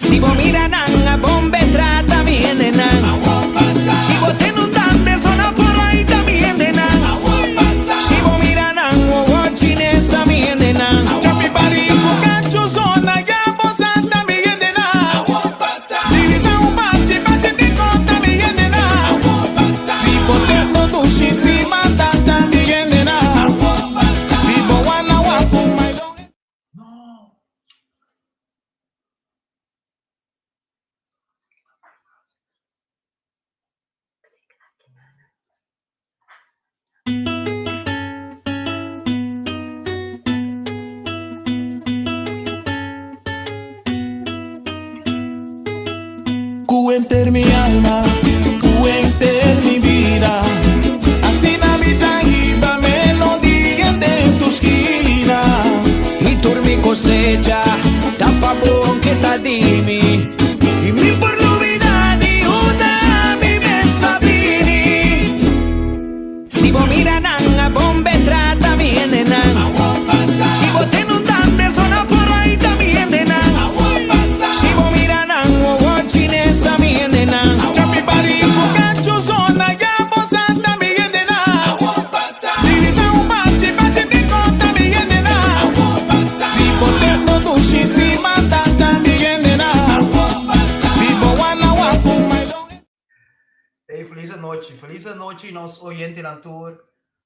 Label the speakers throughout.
Speaker 1: Si bo mira nan a bon betrata mi hendenan Si bo tende un dande sona por ahí ta mi hendenan Si bo mira nan wowo chines ta mi hendenan Ku kachu zona ya bo sa ta mi hendenan Divisa un bachi bachi di kon ta mi hendenan Si bo tende un dushi si mata ta mi hendenan Si bo wana wapu mai don. Ku enter mi alma, ku enter mi bida Asina mi ta hiba melodia den tur skina Mi tur mi kosecha ta pa bo ke ta di mi I mi por lubida di unda mi mes ta bini Si bo mira nan a bon betrata mi hendenan Si bo tende un dande sona por ahí ta mi hendenan Si bo mira nan wowo chines ta mi hendenan Ku kachu zona ya bo sa ta mi hendenan Divisa un bachi bachi di kon ta mi hendenan Si bo tende un dushi si mata ta mi hendenan Si bo wana wapu mai don.
Speaker 2: Hey, feliz anochi, feliz anochi nos oyentenan tur.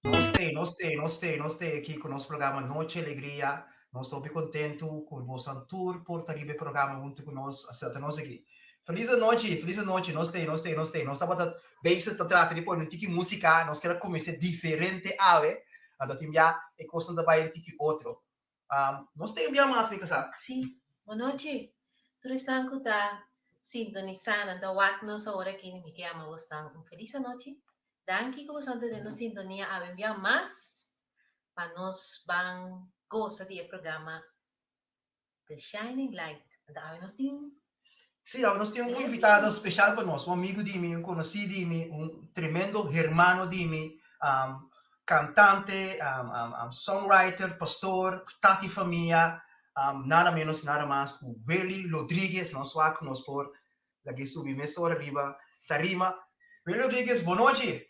Speaker 2: Nos te, nos te, nos te, nos te aki ku nos programa Noche Alegria. Nos ta hopi kontentu ku bosan tur por ta riba e programa huntu ku nos, asina ta nos aki. Feliz anochi, feliz anochi, nos te, nos te, nos te. Nos tabata bezig ta trata di pone un tiki músika, nos keda kuminsá diferente awe, anto tin bia e kosnan ta bai un tiki otro. Nos ta envia mas mi kasá.
Speaker 3: Sí, bonochi. Tur esnan ku ta sintonisá, nan ta wak nos awor aki, mi ke yama bosnan un felis anochi. Danki ku bosan ta den nos sintonia awe envia mas pa nos ban gosa di e programa The Shining Light. Anto awe nos tin
Speaker 2: Sí, awe nos tin un invitado special pa nos, un amigo di mi, un conocí di mi, un tremendo hermano di mi, cantante, songwriter, pastor, tati famia, nada menos nada mas cu Willy Rodriguez, nos wak cu nos por lag'e subi mesora riba tarima. Willy Rodriguez, bonochi!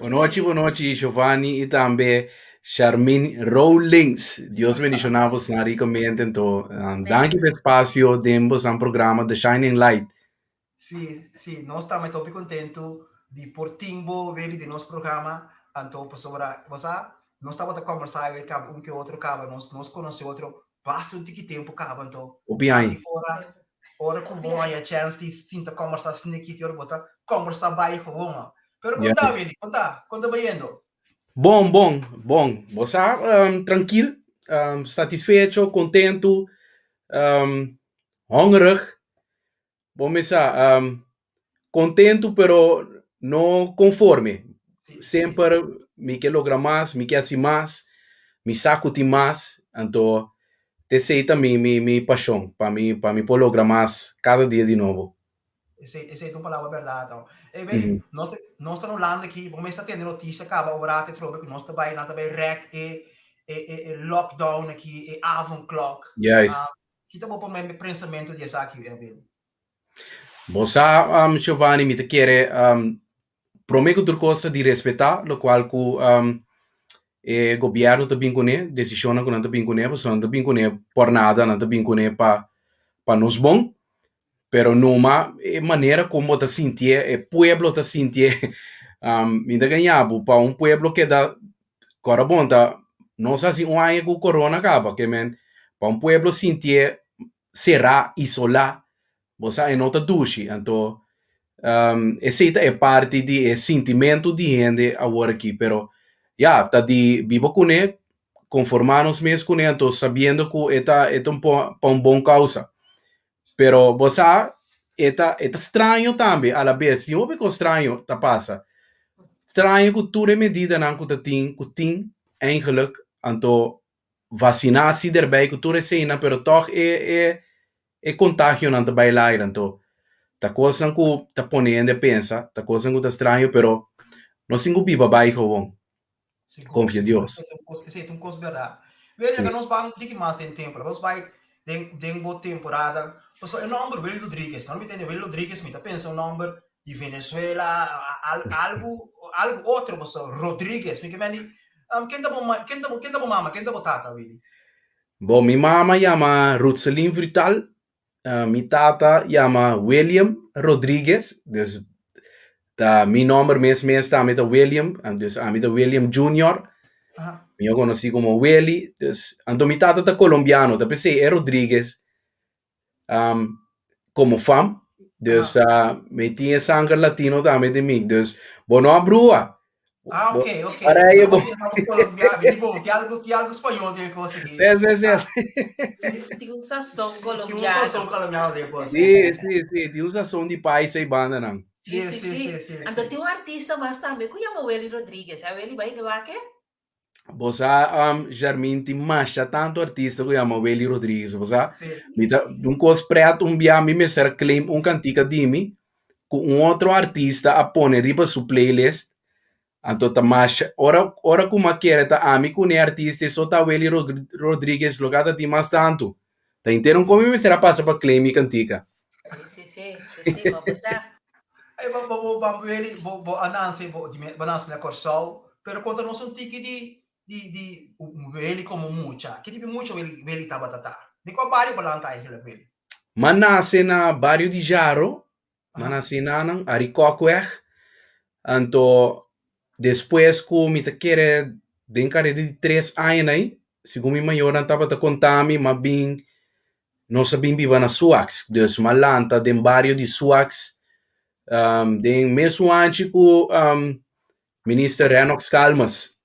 Speaker 4: Bonochi, bonochi, Giovanni y tambe Charmin Rowlings. Dios bendiciona bosnan ricamente. Anto, um, danki pa espacio den bosan programa The Shining Light.
Speaker 2: Sí, sí, nos tambe ta hopi contento di por tin bo weri den nos programa. Anto, pasobra, bo sa, nos tabata conversa e caba un ke otro caba, nos, nos conoce otro basta un tiki tempo caba, anto,
Speaker 4: Hopi aña.
Speaker 2: ora, ora ku bo haña chance di sinta conversa sneaky, ora bo ta conversa bai gewoon. Pero konta,
Speaker 4: Yes.
Speaker 2: Willy, konta, kon ta bayendo?
Speaker 4: Bon, bon, bon. Bo sa, um, trankil, um, satisfecho, kontentu, um, hongerig. Bo mi sa, um, kontentu pero no konforme.
Speaker 2: Sí, sí,
Speaker 4: Semper mi ke logra mas, mi ke hasi mas, mi sa ku tin mas, anto t'esei ta mi mi mi pashon, pa mi pa mi por logra mas kada dia di nobo.
Speaker 2: Esei, esei ta un palabra bèrdat. No? Ey, weet
Speaker 4: Mhm.
Speaker 2: nos, nos ta na Hulanda aki, bo mester tende notisia kaba ora te trobe ku nos ta bai, nan ta bai rèk e, e, e, e lockdown aki, e avondklok.
Speaker 4: Juist.
Speaker 2: Ah, ki ta bo promé pensamentu di esaki, Willy?
Speaker 4: Bo sa, um, Giovanni, mi ta kere um, promé ku tur kos ta di respetá lokual ku um, e gobièrnu ta bin kuné, desishonnan ku nan ta bin kuné, pasobra nan ta bin kuné por nada, nan ta bin kuné pa pa nos bon. Pero numa e manera kon bo ta sintié, e pueblo ta sintié, um, mi ta gaña bo, pa un pueblo keda kòrda bon ta nos hasi un aña ku korona kaba, ke men pa un pueblo sintié será, isolá, bo sa e no ta dushi. Anto esei ta e parti di e sintimentu di hende awor aki, pero ya, ta di biba kuné, konformá nos mes kuné, anto sabiendo ku e ta e ta un pa un bon kousa. Pero bo sa e ta e ta straño tambe a la bes, tin hopi kos straño ta pasa. Straño ku tur e medidanan ku ta tin ku tin eigenlijk, anto vasinasi derbij ku tur eseinan pero tòg e e e kontagionan ta bai laira anto ta kosnan ku ta pone hende pensa ta kosnan ku ta straño pero nos tin ku biba bai gewoon
Speaker 2: Sigur,
Speaker 4: konfia
Speaker 2: sigur.
Speaker 4: Dios.
Speaker 2: Esei ta un kos bèrdat. Weri, laga nos bai un tiki mas den tempu. Laga nos bai. Den den bo temporada, pasobra e nòmber Willy Rodriguez, ora mi tende Willy Rodriguez mi ta pensa un nòmber di Venezuela, algu algu otro pasobra Rodriguez, mi ke mende ken ta bo ken ta ken ta bo mama, ken ta bo tata Willy?
Speaker 4: Bon, mi mama yama Rutseline Vrutal, mi tata yama William Rodriguez, dus ta mi nòmber mes mes tambe ta William, dus ami ta William Junior. Mi a konosí komo Willy, dus anto mi tata ta kolombiano, ta p'esei e Rodriguez komo fam, dus mi tin e sanger latino tambe den mi, dus bo no a brua.
Speaker 2: Ah, ok, ok. Para
Speaker 4: ello, bo.
Speaker 2: Ti algo, ti algo spañol den kos aki.
Speaker 4: Sí, sí, sí.
Speaker 3: Tin un sazon colombiano.
Speaker 2: Tin un sazon colombiano den kos.
Speaker 4: Sí, sí, sí. Tin un sazon di paisa i banda nan.
Speaker 3: Sí, sí, sí. sí, Anto tin un artista mas tambe ku yama Willy Rodriguez. A Willy bai wak?
Speaker 4: Bo sa, um, Jarmin, tin masha tantu artista ku yama Willy Rodriguez. Bo sa,
Speaker 2: Sí.
Speaker 4: mi ta, un kos pret un bia mi mester claim un kantika di mi ku un otro artista a pone riba su playlist. Anto ta masha, ora, ora ku m'a kere ta ami ku ne artista so ta Willy Rodriguez lo ta tin mas tantu. Ta henter un kon mi mester a pasa pa claim mi kantika.
Speaker 3: Sí, sí, sí, sí, bo sa.
Speaker 2: Ey, bo, bo, bo, bo, Willy, bo, bo a nase, bo, di, bo a nase na Kòrsou, pero konta nos un tiki di, di, di Willy komo mucha. Ki tipo di mucha Willy, Willy tabata ta? Den kua bario bo lanta eigenlijk, Willy?
Speaker 4: M'a nase na bario di Jaro, m'a nase nanan, Arikokweg. Anto despues ku mi ta kere den kareda di tres aña nai, segun mi mayornan tabata konta mi, m'a bin Nos a bin biba na Suax, dus m'a lanta den bario di Suax, den mesun anchi ku Minister Rennox Calmes.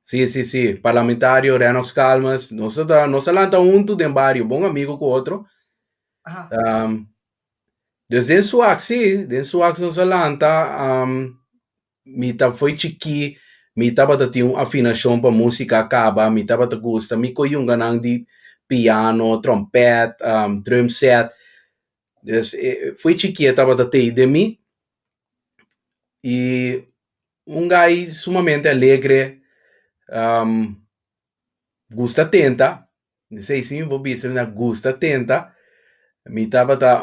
Speaker 4: Sí, sí, sí, parlamentario Rennox Calmes. Nos a nos a lanta huntu den bario, bon amigo ku otro. Dus den Suax, sí, den Suax nos a lanta. Mi ta fo'i chikí, mi tabata tin un afinashon pa músika kaba, mi tabata gusta mi koyunganan di piano, tròmpèt, drum set. Dus fo'i chikí e tabata tei den mi. I un gai sumamente alegre, gusta tenta. Esei si mi por bisa, mi ta gusta tenta. Mi tabata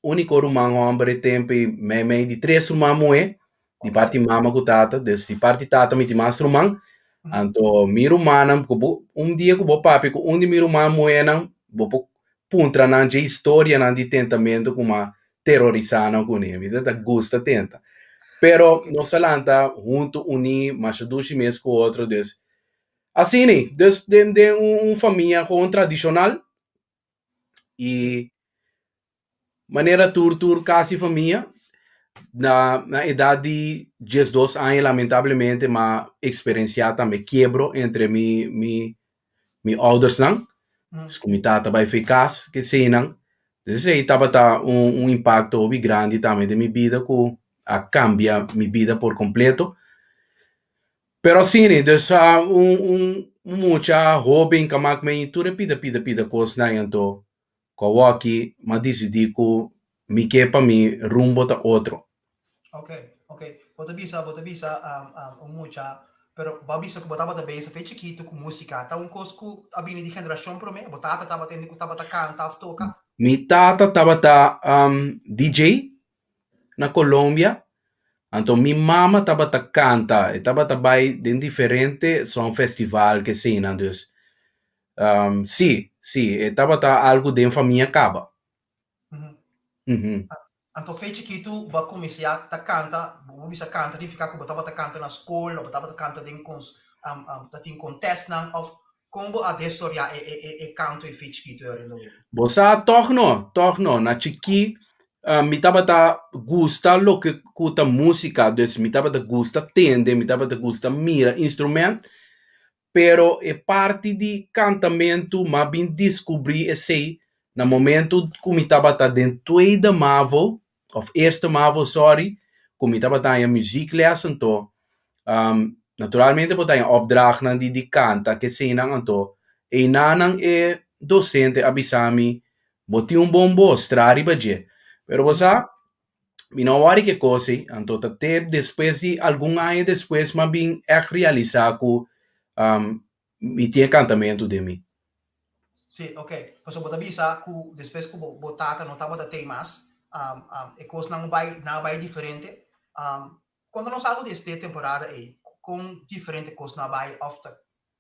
Speaker 4: úniko ruman hòmber e tempu i meimei di tres ruman muhé, di parti mama ku tata. Dus di parti tata mi tin mas ruman. Anto mi rumannan ku bo un dia ku bo papia ku un di mi ruman muhénan, bo por puntra nan dje historianan di tentamentu ku m'a terorisá nan kuné. Mi ta gusta tenta. Pero nos a lanta huntu, uní, masha dushi mes ku otro. Dus Asina ei, dus den den un famia gewoon tradishonal i manera tur tur kasi famia na na edat di diesdos aña lamentablemente m'a eksperensiá tambe kiebro entre mi mi mi oudersnan, ku mi tata bai for kas keseinan, dus esei tabata un un impakto hopi grandi tambe den mi bida ku a kambia mi bida por kompleto. Pero asina, dus un un un mucha hoben ka mak mei tur e pida pida pida kosnan anto ku awoki m'a disidí ku mi ke pa mi rumbo ta otro.
Speaker 2: Ok, ok. Bo ta bisa, bo ta bisa un mucha, pero bo a bisa ku bo tabata bezig fe chikitu ku músika. Ta un kos ku a bini di generashon promé? Bo tata tabata hende ku tabata kanta òf toka?
Speaker 4: Mi tata tabata DJ na Colombia, anto mi mama tabata canta, e tabata bai den diferente son festival ke eseinan, dus si, si, e tabata algu den famia caba.
Speaker 2: Anto fe chikitu bo a kuminsá ta kanta, bo bisa kanta nifiká ku bo tabata kanta na skol òf bo tabata kanta den ta tin kontèstnan òf Kon bo a desoria e e e kanto e fe chikitu e ora Willy?
Speaker 4: Bo sa tòg no, tòg no. Na chikí mi tabata gusta loke ku ta músika, dus mi tabata gusta tende, mi tabata gusta mira instrumènt, pero e parti di kantamentu m'a bin diskubrí esei na momentu ku mi tabata den tweede mavo of eerste mavo sorry, ku mi tabata haña muziekles anto naturalmente bo ta haña opdrachtnan di di kanta keseinan anto einanan e dosente a bisa mi bo tin un bon bos traha riba dje pero bo sa mi no a wòri ke kos ei anto ta te despues di algun aña despues mi a bin ègt realisá ku mi tin e kantamentu den mi.
Speaker 2: Sí, ok. Pasobra bo ta bisa ku despues ku bo bo tata no tabata tei mas, e kosnan bai nan a bai diferente. Konta nos algu di este temporada ei, kon diferente kosnan a bai òf ta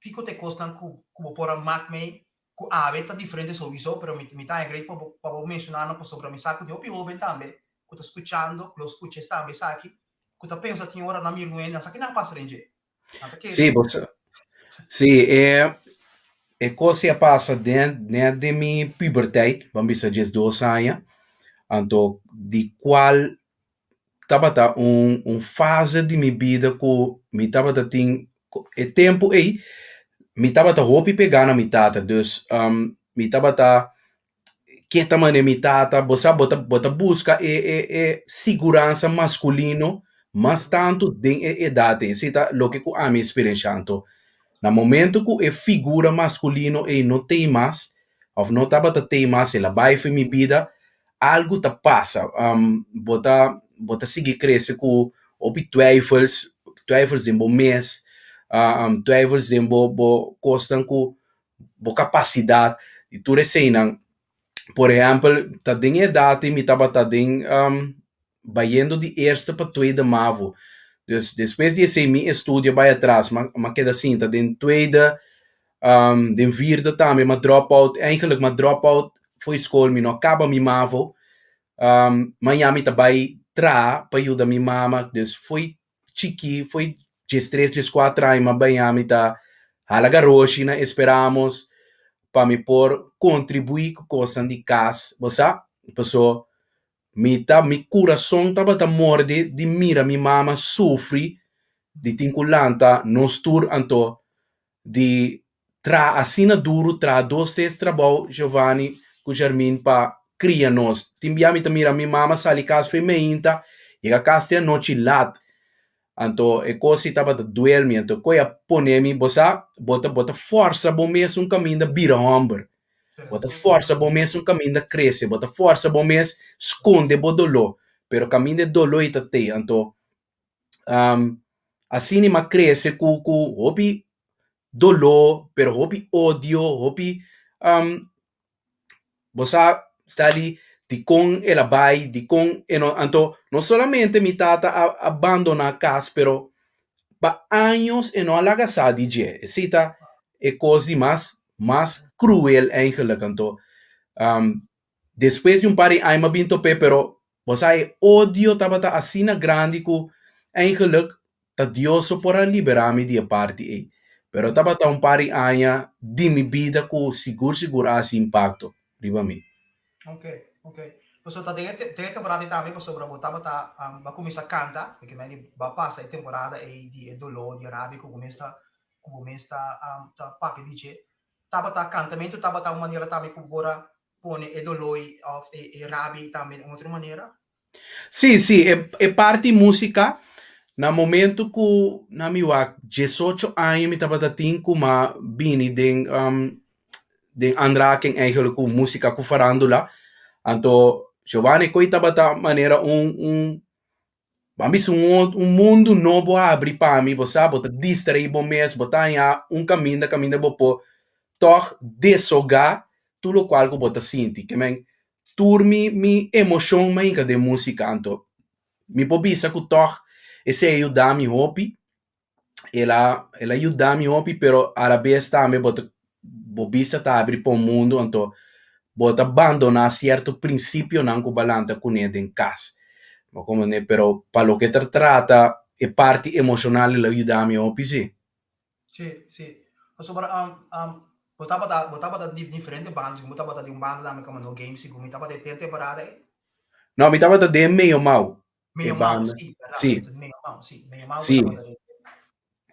Speaker 2: kiko ta e kosnan ku ku bo por a mak mei ku awe ta diferente souiso, pero mi mi ta haña great pa bo pa bo menshoná nan pasobra mi sa ku tin hopi hóben tambe ku ta skuchando, ku lo skucha es tambe esaki, ku ta pensa tin ora nan mira un hende nan sa kinan a pasa den dje. Nan ta kere.
Speaker 4: Sí, bo sa. Sí, e e kos ei a pasa den net den mi puberteit, ban bisa diesdos aña, anto di kual tabata un un fase di mi bida ku mi tabata tin e tempu ei mi tabata hopi pegá na mi tata dus mi tabata ke ta mane mi tata bo sa bo ta bo ta buska e e e siguransa maskulino mas tantu den e edat ei esei ta loke ku ami eksperenshá anto na momento ku e figura maskulino ei no tei mas òf no tabata tei mas el a bai for mi bida algu ta pasa bo ta bo ta sigui krese ku hopi twijfels twijfels den bo mes twijfels den bo bo kosnan ku bo kapasidat i tur eseinan por ehèmpel ta den e edat ei mi tabata den bayendo di eerste pa tweede mavo dus despues di esei mi estudio a bai atras mi a keda sinta den tweede den vierde tambe mi a drop out eigenlijk mi a drop out for skol mi no a kaba mi mavo maña mi ta bai traha pa yuda mi mama dus fo'i chikí fo'i diestres dieskuater aña mi a baña mi ta hala garoshi na Esperamos pa mi por kontribuí ku kosnan di kas bo sa paso mi ta mi kurason tabata morde di mira mi mama sufri di tin ku lanta nos tur anto di traha asina duru, traha dos tres trabou Giovanni ku Jermin pa kria nos. Tin bia mi ta mira mi mama sali kas for e meinta, yega kas te anochi lat. Anto e kos ei tabata duel mi, anto koe a pone mi, bo sa, bo ta bo ta forsa bo mes un kaminda bira hòmber. Bo ta forsa bo mes un kaminda krese, bo ta forsa bo mes skonde bo doló, pero kaminda e doló ei ta tei. Anto asina mi a krese ku ku hopi doló, pero hopi odio, hopi bo sa Stanley dikon el a bai, dikon e no, anto no solamente mi tata a a bandoná kas pero pa años e no a laga sa di dje, esei ta e kos di mas mas kruel eigenlijk anto despues di un par di aña mi a bin top'é pero Bo sa e odio tabata asina grandi ku eigenlijk ta Dios so por a liberá mi di e parti ei. Pero tabata un par di aña di mi bida ku sigur sigur a hasi impakto riba mi.
Speaker 2: Ok, ok. Pasobra ta den e den e temporada ei tambe pasobra bo tabata bo a kuminsá kanta, mi ke mende bo a pasa e temporada ei di e doló, di e rabia ku bo mes ta ku bo mes ta ta papia di dje. Tabata kantamentu tabata un manera tambe ku bo por a pone e doló i òf e e rabia i tambe den otro manera?
Speaker 4: Sí, sí, e e parti músika na momento ku na mi wak diesocho aña mi tabata tin ku m'a bini den den aanraking eigenlijk ku músika ku farándula, anto Giovanni Kooi tabata manera un un Ban bisa un ot un mundu nobo a abri pa mi, bo sa, bo ta distraí bo mes, bo ta haña un kaminda kaminda bo por tòg desogá tur lokual ku bo ta sinti. Ke men tur mi mi emoshon m'a hinka den músika, anto mi por bisa ku tòg esei a yuda mi hopi. El a el a yuda mi hopi pero a la bes tambe bo ta bo bista ta abri pa un mundu anto bo ta bandoná sierto prinsipionan ku bo a lanta kuné den kas. Bo komprendé? Pero pa loke ta trata e parti emoshonal el a yuda mi hopi si.
Speaker 2: Sí, sí. Pasobra bo tabata bo tabata di diferente banda, segun bo tabata di un banda tambe komo No Game, segun mi tabata e temporada ei.
Speaker 4: No, mi tabata den Meio Mau.
Speaker 2: E
Speaker 4: Meio Mau,
Speaker 2: banda. sí, verdad.
Speaker 4: Sí.
Speaker 2: Meio Mau, sí. Meio Mau
Speaker 4: Sí.
Speaker 2: tabata den.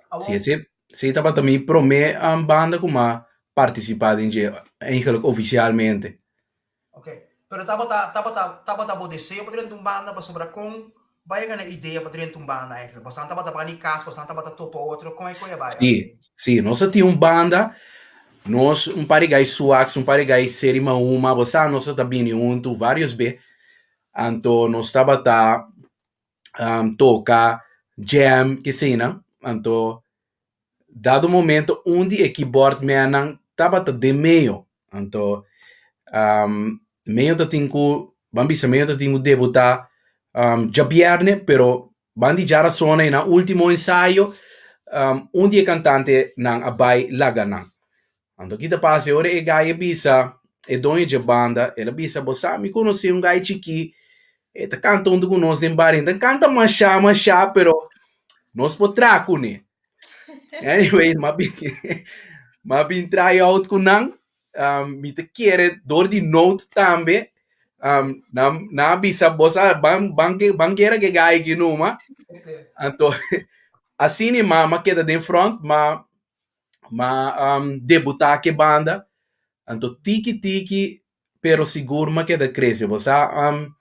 Speaker 2: Awor,
Speaker 4: Sí, ese, sí tabata mi promé um, banda ku m'a partisipá den dje, eigenlijk ofisialmente.
Speaker 2: Ok. Pero tabata, tabata, tabata bo deseo pa drenta un banda pasobra kon bo a yega na e idea pa drenta un banda eigenlijk? Bosan tabata banda di kas, bosan tabata topa otro, kon e koe a bai?
Speaker 4: Sí, sí, nos a tin un banda, nos un par di gai suaks, un par di gai seri mahuma, bo sa nos a ta bini huntu varios be. Anto nos tabata toka jam keseinan, anto dado momento un di e keyboard mannan tabata den medio. Anto um, medio ta tin ku, ban bisa medio ta tin ku debutá um, djabièrnè, pero ban di djarasona e nan último ensayo, um, un di e kantantenan a bai laga nan. Anto ki ta pasa e ora e gai a bisa e doño dje banda, el a bisa, Bo sa, mi konosé un gai chikí, e ta kanta huntu ku nos den bar, e ta kanta mashá mashá, pero nos por traha kuné. Anyway, m'a bin m'a bin try out ku nan, um, mi ta kere dor di note tambe, um, nan nan a bisa, Bo sa, ban ban ke ban kere ke gai aki numa. Anto asina m'a m'a keda den front, m'a M'a um, debutá ku e banda, anto tiki tiki pero sigur m'a keda krese. Bo sa um,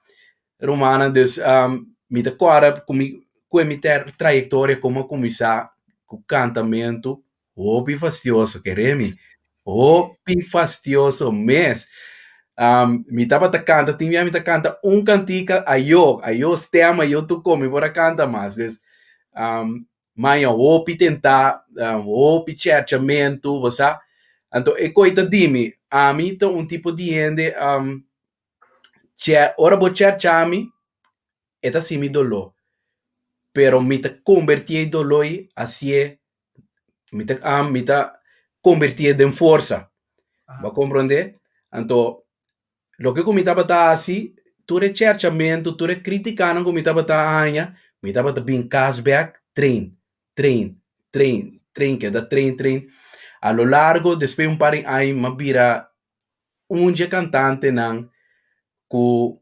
Speaker 4: rumannan, dus um, mi ta kòrda ku mi ku e mi ter trayektoria kon a kuminsá ku kantamentu hopi fastioso, kere mi, hopi fastioso mes. Um, mi tabata kanta, tin bia mi ta kanta un kantika, ayo, ayo stèm, ayo tur kon, mi por a kanta mas. Dus um, Maña hopi tentá, hopi chèrchamentu, bo sa. Anto e koi ta di mi, ami ta un tipo di hende ora bo chèrcha mi, e ta hasi mi doló, pero mi ta kombertí e doló ei hasié, mi ta mi ta kombertié den forsa, bo a komprondé? Anto Loke ku mi tabata hasi, tur e chèrchamentu, tur e kritikanan ku mi tabata haña, mi tabata bin kas bèk, train, train, train, train, keda train, train. A lo largo, despues un par di aña, mi a bira un dje kantantenan ku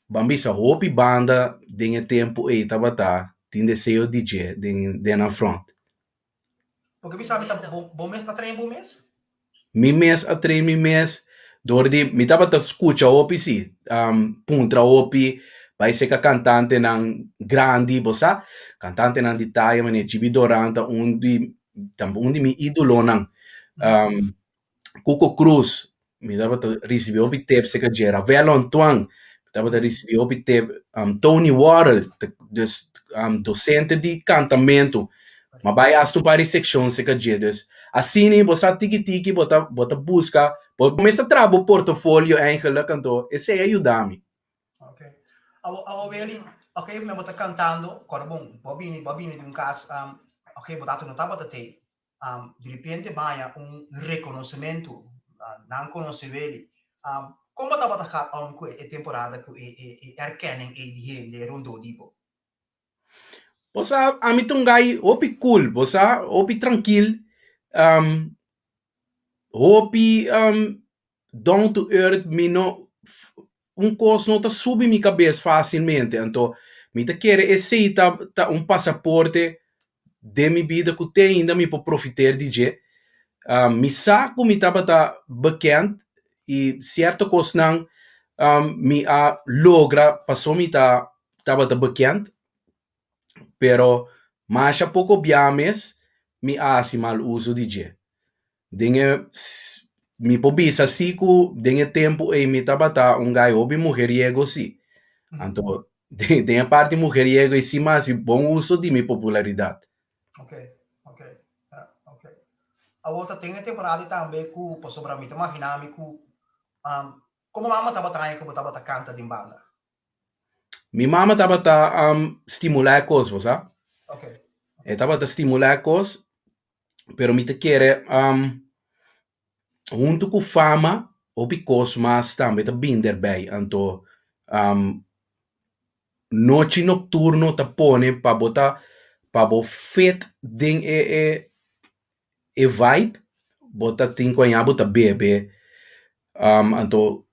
Speaker 4: ban bisa hopi banda den e tempu ei tabata tin deseo di dje den den nan front.
Speaker 2: Porque mi sa mi ta bo, bo mes ta train bo mes?
Speaker 4: Mi mes a train mi mes dor di mi tabata skucha hopi si, um, puntra hopi, bai seka kantantenan grandi, bo sa, kantantenan di taya manera Gibi Doran ta un di ta un di mi idolonan. Um, Cuco Cruz, mi tabata risibi hopi tep seka dje, Ravel Antoine, mi tabata risibi hopi tep, um, Tony Worrell, dus um, docente di kantamentu, m'a bai hasta un par di sekshon seka dje, dus asina bo sa tiki tiki bo ta bo ta buska, bo mester traha bo portofolio eigenlijk, anto esei a yuda mi.
Speaker 2: Okay. Awo, awo Willy, okay, men bo ta kantando, kòrda bon, bo a bini, bo a bini di un kas, um, okay, bo tata no tabata tei, um, di repente bo haña un rekonosementu, uh, nan konosé Willy. Um, kon bo tabata gaat om ku e temporada ku e, e, e erkenning ei di hende rondó di bo?
Speaker 4: Bo sa, ami ta un gai hopi cool, bo sa, hopi trankil, um, hopi um, down to earth, mi no, un kos no ta subi mi kabes fásilmente, anto mi ta kere esei ta ta un pasaporte den mi bida ku te ainda mi por profiter di dje. Um, mi sa ku mi tabata bekend i sierto kosnan um, mi a logra paso mi ta tabata bekend, pero masha poko bia mes mi a hasi mal uso di dje. Den e mi por bisa si ku den e tempu ei mi tabata un gai hopi mujeriego si. Anto den e parti mujeriego ei si mi a hasi bon uso di mi popularidat.
Speaker 2: Ok, ok, ja, ok. Awor ta tin e temporada tambe ku pasobra mi ta magina mi ku um, komo mama tabata haña ku bo tabata kanta den banda?
Speaker 4: Mi mama tabata um, stimulá e kos, bo sa?
Speaker 2: Ok.
Speaker 4: E tabata stimulá e kos, pero mi ta kere um, huntu ku fama, hopi kos mas tambe ta bin derbij. Anto um, nochi nokturno ta pone pa bo ta pa bo fit den e e e vibe, bo ta tin ku aña bo ta bebe. Um, anto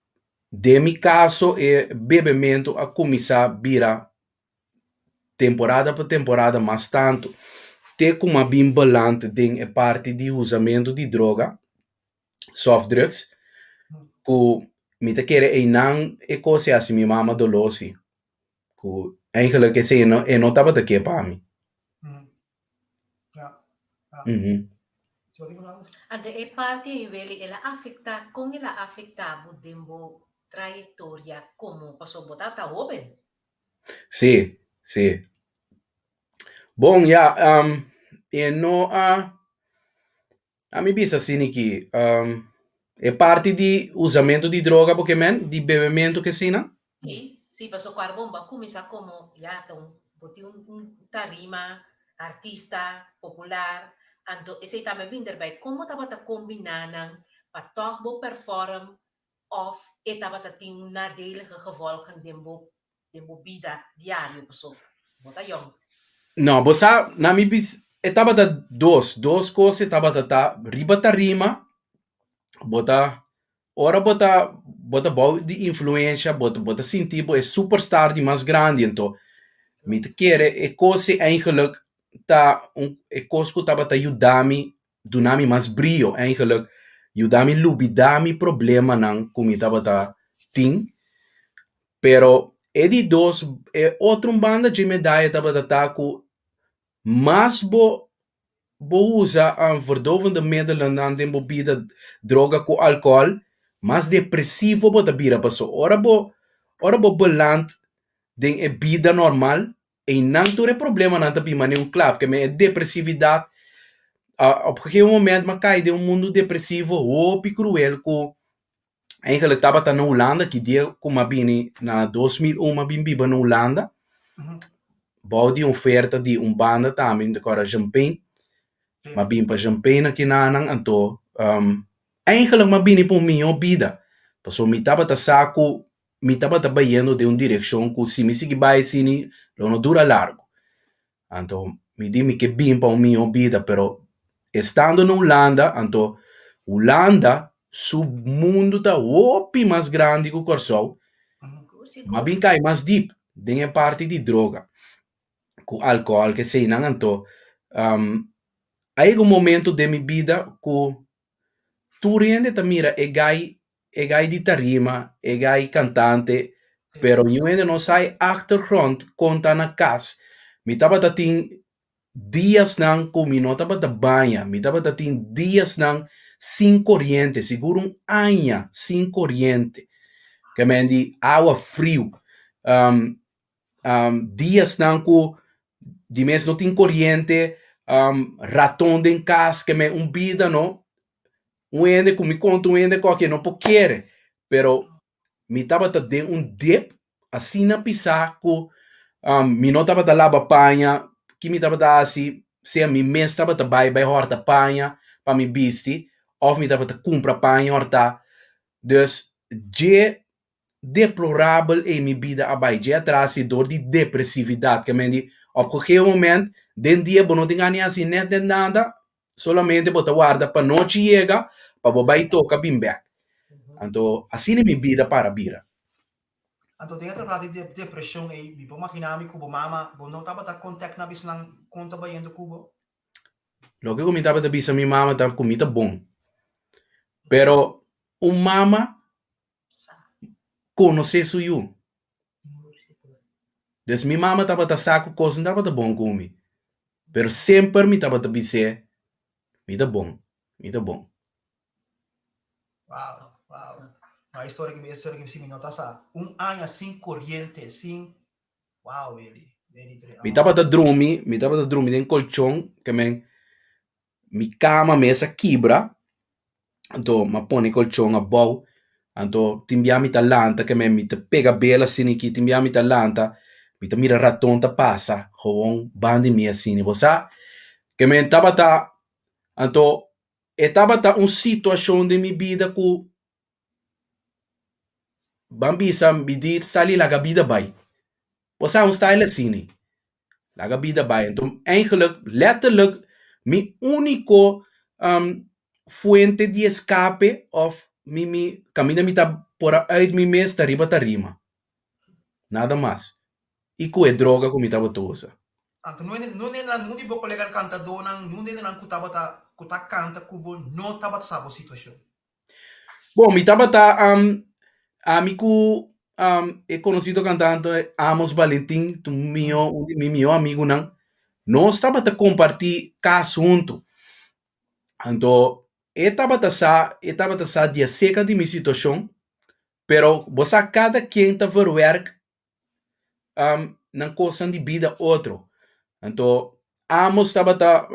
Speaker 4: Den mi kaso e bebementu a kuminsá bira temporada pa temporada mas tantu, te ku m'a bin beland den e parti di usamentu di droga, soft drugs, ku mi ta kere einan e kos e hasi mi mama doló si, ku eigenlijk esei e no tabata ke pa mi.
Speaker 2: Ja. Ja.
Speaker 4: Mhm.
Speaker 3: Anto e parti ei Willy el a afecta, con el a afecta bo den bo trayectoria como paso bo tata hoben?
Speaker 4: Sí, sí. Bon, ya, um, e no a, a mi bisa asina aki, um. E parti di usamentu di droga bo ke men, di bebementu ke asina?
Speaker 3: Sí, sí, paso ku bo a kuminsá komo ya ta un bo tin un tarima, artista, popular, anto esei tambe bin erbij. Kon tabata kombiná nan pa toch bo perform of e tabata tin nadelige gevolgen den bo bida diario, paso bo ta yong?
Speaker 4: No, bo sa, na mi bis, e tabata dos kos e tabata ta riba tarima, bo ta ora bo ta bou di influensia, bo ta sinti bo e superstar di mas grandi, anto mi ta kere e kos eigenlijk ta un e kos ku tabata yuda mi, duna mi mas brio eigenlijk, yuda mi lubidá mi problemanan ku mi tabata tin. Pero e di dos, e otro banda di medaya tabata ta ku mas bo usa verdovende middelen den bo bida, droga ku alkohòl, mas depresivo bo ta bira, paso ora bo beland den e bida normal, einan tur e problemanan ta bin manera un klap, ke men e depresividat op een gegeven moment m'a kai den un mundu depresivo hopi kruel ku eigenlijk tabata na Hulanda ki dia ku m'a bini na 2001, m'a bin biba na Hulanda bou di oferta di un banda tambe, mi ta kòrda Champagne. M'a bin pa Champagne akinan, anto eigenlijk m'a bini pa un mihó bida, pasobra mi tabata sa ku mi tabata bayendo den un direkshon ku si mi sigui bai asina lo no dura largu. Anto mi di mi ke bin pa un mihó bida, pero estando na Hulanda, anto Hulanda su mundu ta hopi mas grandi ku Kòrsou, m'a bin kai mas diep den e parti di droga ku alkohòl ke eseinan. Anto a yega un momento den mi bida ku tur hende ta mira e guy di tarima, e guy kantante, pero niun hende no sa e achtergrond kon ta na kas. Mi tabata tin dianan ku mi no tabata baña, mi tabata tin dianan sin koriente, sigur un aña sin koriente, ke men di awa friu, dianan ku di mes no tin koriente, raton den kas, ke men un bida no un hende ku mi konta un hende ku no por kere, pero mi tabata den un dip asina pisá ku mi no tabata laba paña. Ki mi tabata hasi? Sea mi mes tabata bai hòrta paña pa mi bisti òf mi tabata kumpra paña hòrtá. Dus dje deplorabel ei mi bida a bai dje atras i dor di depresividat, ke men di op gegeven moment den dia bo no tin gana di hasi net net nada, solamente bo ta warda pa nochi yega pa bo bai toka bin bèk. Anto asina mi bida para bira.
Speaker 2: Anto den e trata di depreshon ei, mi por imaginá mi ku bo mama bo no tabata kontak na bisnan kon ta bayendo ku bo?
Speaker 4: Loke ku mi tabata bisa mi mama ta ku mi ta bon, pero un mama konosé su yu. Dus mi mama tabata sa ku kos no tabata bon ku mi, pero semper mi tabata bis'é mi ta bon, mi ta bon.
Speaker 2: Wow. No, historia ku mi no ta sa. Un aña sin koriente, sin. Wow, really. Very
Speaker 4: Mi tabata drumi den kolchon, ke men mi kama mes a kibra, anto m'a pone kolchon abou, anto tin bia mi ta lanta, ke men mi ta pega bela asina aki, tin bia mi ta lanta, mi ta mira raton ta pasa gewoon banda di mi asina, bo sa? Ke men tabata, anto e tabata un situashon den mi bida ku ban bisa mi di sali laga bida bai. Bo sa un style asina, laga bida bai. Anto eigenlijk letterlijk mi úniko fuente di eskape òf mi kaminda mi ta por a uit mi mes ta riba tarima. Nada mas. I ku e droga ku mi tabata usa.
Speaker 2: Anto no no di bo kolega kantadónan, no nan ku tabata ku ta kanta ku bo no tabata sa bo situashon?
Speaker 4: Bon, mi tabata ami ku e konosido kantante Amos Valentin, un mihó un di mi mihó amigunan, nos tabata kompartí kas huntu. Anto e tabata sa di aserka di mi situashon, pero bo sa kada ken ta verwerk nan kosnan di bida otro. Anto Amos tabata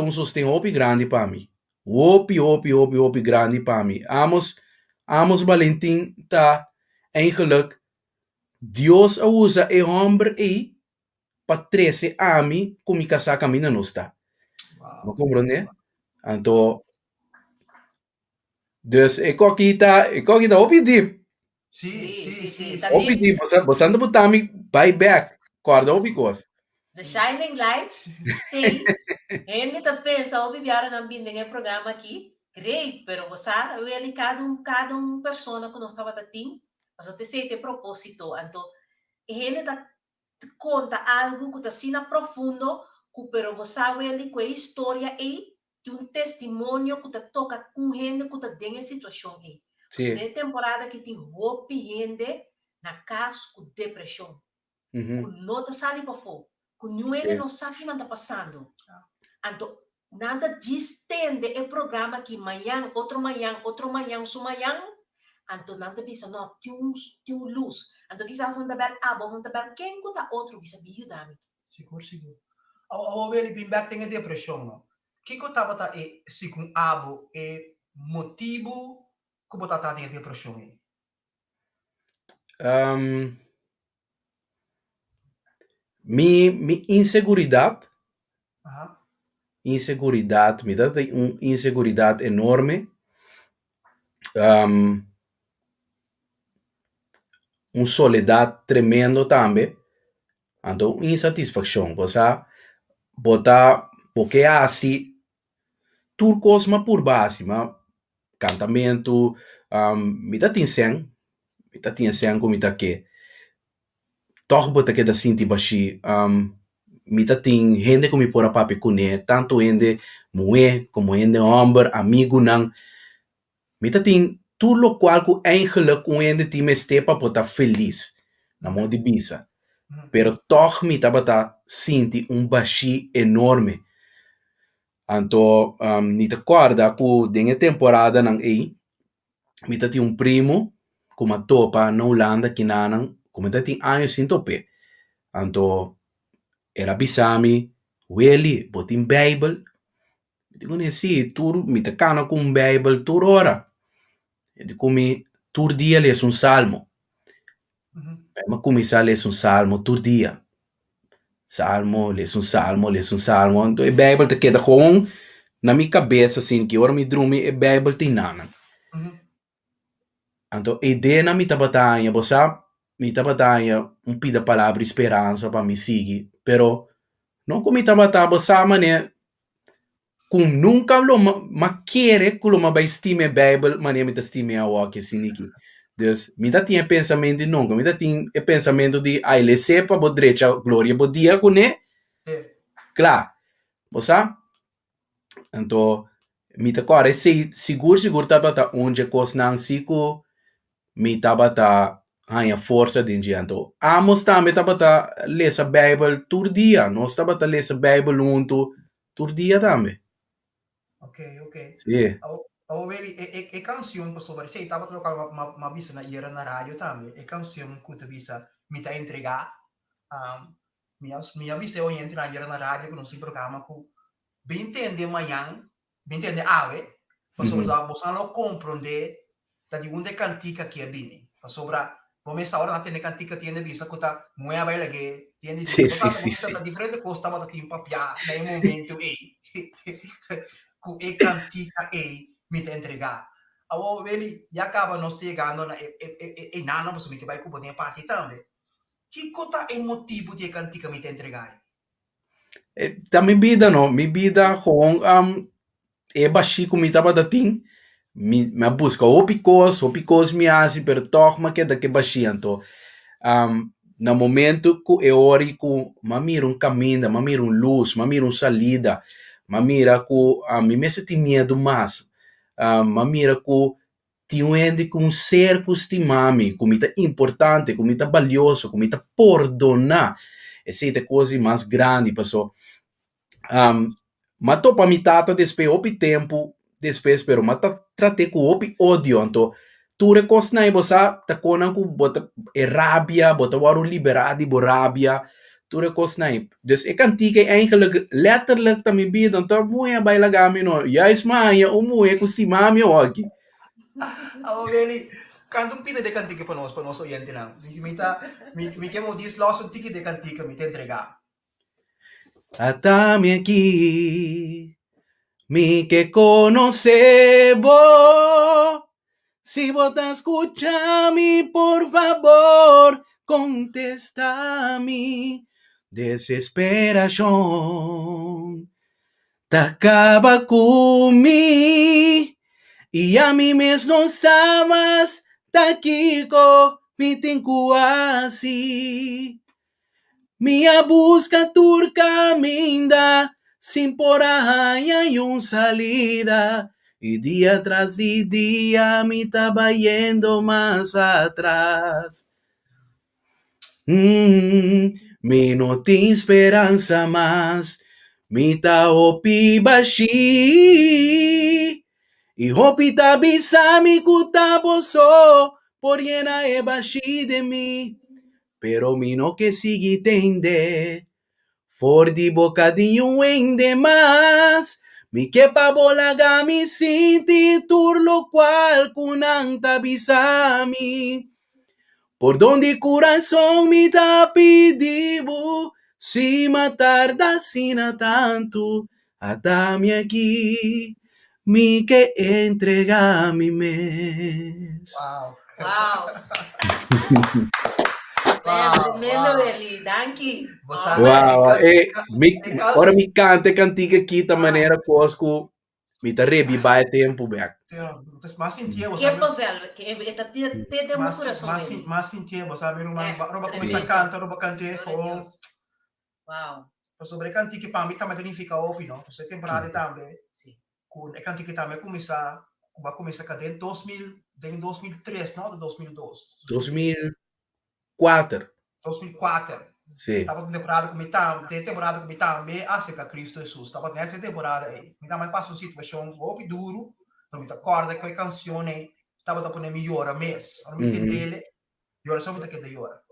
Speaker 4: un sosten hopi grandi pa mi. Hopi, hopi, hopi, hopi grandi pa mi. Amos, Amos Balentin ta eigenlijk Dios a usa e hòmber ei pa trese ami ku mi kasá kaminda nos ta. Bo komprondé? Anto, dus e koki ta, e koki ta hopi dip.
Speaker 2: Sí,
Speaker 3: Sí,
Speaker 2: sí,
Speaker 3: sí,
Speaker 2: sí,
Speaker 3: sí, ta
Speaker 4: Hopi
Speaker 3: dip.
Speaker 4: dip. Bosa, bosa ta buta mi bai bek. Kòrda hopi kos.
Speaker 3: The Shining Light, sí. Hende ta pensa, hopi biaha nan bin den e programa aki, great, pero bo sa, really kada un, kada un persona ku nos tabata tin, pasobra ta esei ta e propósito. Anto, e hende ta konta algu ku ta asina profundo ku pero bo sa really ku e historia ei tin un testimonio ku ta toka ku un hende ku ta den e situashon ei.
Speaker 4: Sí.
Speaker 3: Den e temporada aki tin hopi hende na kas ku depreshon, ku no ta sali pafó, ku niun hende no sa ki nan ta pasando. Anto nan ta djis tende e programa aki mañan, otro mañan, otro mañan, su mañan, anto nan ta bisa no, tin un tin un lus. Anto kisas nan ta bèl abo òf nan ta bèl ken ku ta otro bisa bin yuda mi.
Speaker 2: Sigur, sigur. Awo, awo Willy, bin bèk den e depreshon no. Kiko tabata e, segun abo, e motibu ku bo tabata den e depreshon ei?
Speaker 4: Mi mi inseguridat, inseguridat, mi ta tin un inseguridat enorme, un soledat tremendo tambe, anto un insatisfakshon, bo sa bo ta bo ke hasi tur kos m'a purba hasi, m'a kantamentu, mi ta tin sèn, mi ta tin e sèn ku mi ta ke, tòg bo ta keda sinti bashí, mi ta tin hende ku mi por a papia kuné, tantu hende muhé komo hende hòmber, amigunan, mi ta tin tur lokual ku eigenlik un hende tin mester pa por ta felis, na modo di bisa, pero tòg mi tabata sinti un bashí enorme. Anto mi ta kòrda ku den e temporadanan ei mi ta tin un primu ku mi a topa na Hulanda kinanan ku mi ta tin años sin top'é. Anto el a bisa mi, Willy, bo tin beibel? Mi di kuné, si, tur mi ta kana ku un beibel tur ora. E di ku mi, Tur dia lesa un salmo. Mi a kuminsá lesa un salmo tur dia. Salmo, lesa un salmo, lesa un salmo. Anto e Bijbel ta keda gewoon na mi kabes asin ki ora mi drumi e Bijbel tin nanan. Anto e ideanan mi tabata haña, bo sa, mi tabata haña un pida palabra di speransa pa mi sigui, pero no ku mi tabata, bo sa manera ku nunka lo m'a kere ku lo m'a bai stima e Bijbel manera mi ta stim'é awoki asina aki. Dus, mi ta tin e pensamentu di nunka, mi ta tin e pensamentu di ai les'é pa bo drecha gloria bo dia kuné, kla. Bo sa? Anto, mi ta kòrda esei sigur sigur tabata un dje kosnan si ku mi tabata haña forsa den dje. Anto, Amos tambe tabata lesa Bijbel tur dia. Nos tabata lesa Bijbel huntu tur dia tambe.
Speaker 2: Ok, ok.
Speaker 4: Sí.
Speaker 2: Awo, awo Willy, e, e, e canción pasobra esei tabata locual ma, ma, ma bisa na yera na radio tambe. E canción cu ta bisa Mi ta entregá. Um, mi a, mi a bisa e oyentenan yera na radio cu nos tin programa cu bin tende mañan Mi ntende awe, pasobra boso nan lo komprondé ta di unda e kantika aki a bini. Pasobra bo mes sa ora nan tende kantika tiende bisa ku ta muhé a bai lag'é, tiende di
Speaker 4: Sí,
Speaker 2: bo
Speaker 4: sí,
Speaker 2: sa
Speaker 4: sí,
Speaker 2: bo sa
Speaker 4: sí.
Speaker 2: ta diferente kos tabata tin papiá na e momento ei ku e kantika ei mi ta entregá. Awor Willy, ya kaba nos ta yegando na e e e e nana pasobra mi ke bai ku bo den e parti tambe. Kiko ta e motibu di e kantika mi ta entregá ei?
Speaker 4: Ta mi bida no, mi bida gewoon e bashí ku mi tabata tin, mi mi a buska hopi kos, hopi kos mi hasi pero tòg mi a keda ku e bashí. Anto na momento ku e ora ku mi a mira un kaminda, mi a mira un lus, mi a mira un salida, mi a mira ku mi mester tin miedu mas, mi a mira ku Tin un hende ku un ser ku stima mi, ku mi ta importante, ku mi ta balioso, ku mi ta pordoná. Esei ta e kos di mas grandi paso m'a topa mi tata despues hopi tempu despues pero m'a ta trat'é ku hopi odio anto tur e kosnan ei bo sa ta konan ku bo ta e rabia bo ta wòrdu liberá di bo rabia. Tur e kosnan ei. Dus e kantika ei eigenlijk letterlijk ta mi bida, anto muhé a bai laga mi no. Juist mi a haña un muhé ku stima mi awor aki.
Speaker 2: Awor Willy, kanta un pida di e kantika pa nos, pa nos oyentenan. Mi ta, mi mi ke bo dis los un tiki di e kantika, mi ta entregá.
Speaker 4: Ata mi aki, mi ke konosé bo. Si bo ta skucha mi, por fabor kontestá mi. Desesperashon ta kaba ku mi i ami mes no sa mas ta kiko mi tin ku hasi. Mi a buska tur kaminda sin por a haña un salida i dia tras di dia mi ta bayendo mas atras. Mi no tin speransa mas, mi ta hopi bashí i hopi ta bisa mi ku ta bo so por yena e bashí den mi. Pero mi no ke sigui tende for di boka di un hende mas. Mi ke pa bo laga mi sinti tur lokual ku nan ta bisa mi. Pordon di kurason mi ta pidi bo, si m'a tarda asina tantu, ata mi aki, mi ke entrega mi mes.
Speaker 2: Wow.
Speaker 3: Wow. Tremendo, Welly. Danki.
Speaker 4: Wow. Eh, mi, ora mi canta e cantica aki ta manera cos cu mi ta rebiba e tempo bek.
Speaker 2: Mas sintié bo
Speaker 3: sabe. Kippenvel, e ta te den bo kurason.
Speaker 2: Mas sintié bo sabe, ruman. Ora bo kuminsá kanta, ora bo kant'é, oh.
Speaker 3: Wow.
Speaker 2: Pasobra e kantiki pa mi tambe ta nifiká hopi, no? Pasobra e temporada tambe, ku e kantiki tambe a kuminsá, ku bo a kuminsá ka den 2000, den 2003, no? Òf 2002?
Speaker 4: 2004.
Speaker 2: 2004.
Speaker 4: Sí.
Speaker 2: Tabata un temporada ku mi tambe, den e temporada ku mi tambe a aserká Kristu Hesus. Tabata nèt e temporada ei. Mi tambe a pasa un situashon hopi duru, pero mi ta kòrda ku e kanshon ei tabata pone mi yora mes. Ora mi tend'el, yora so mi ta keda yora.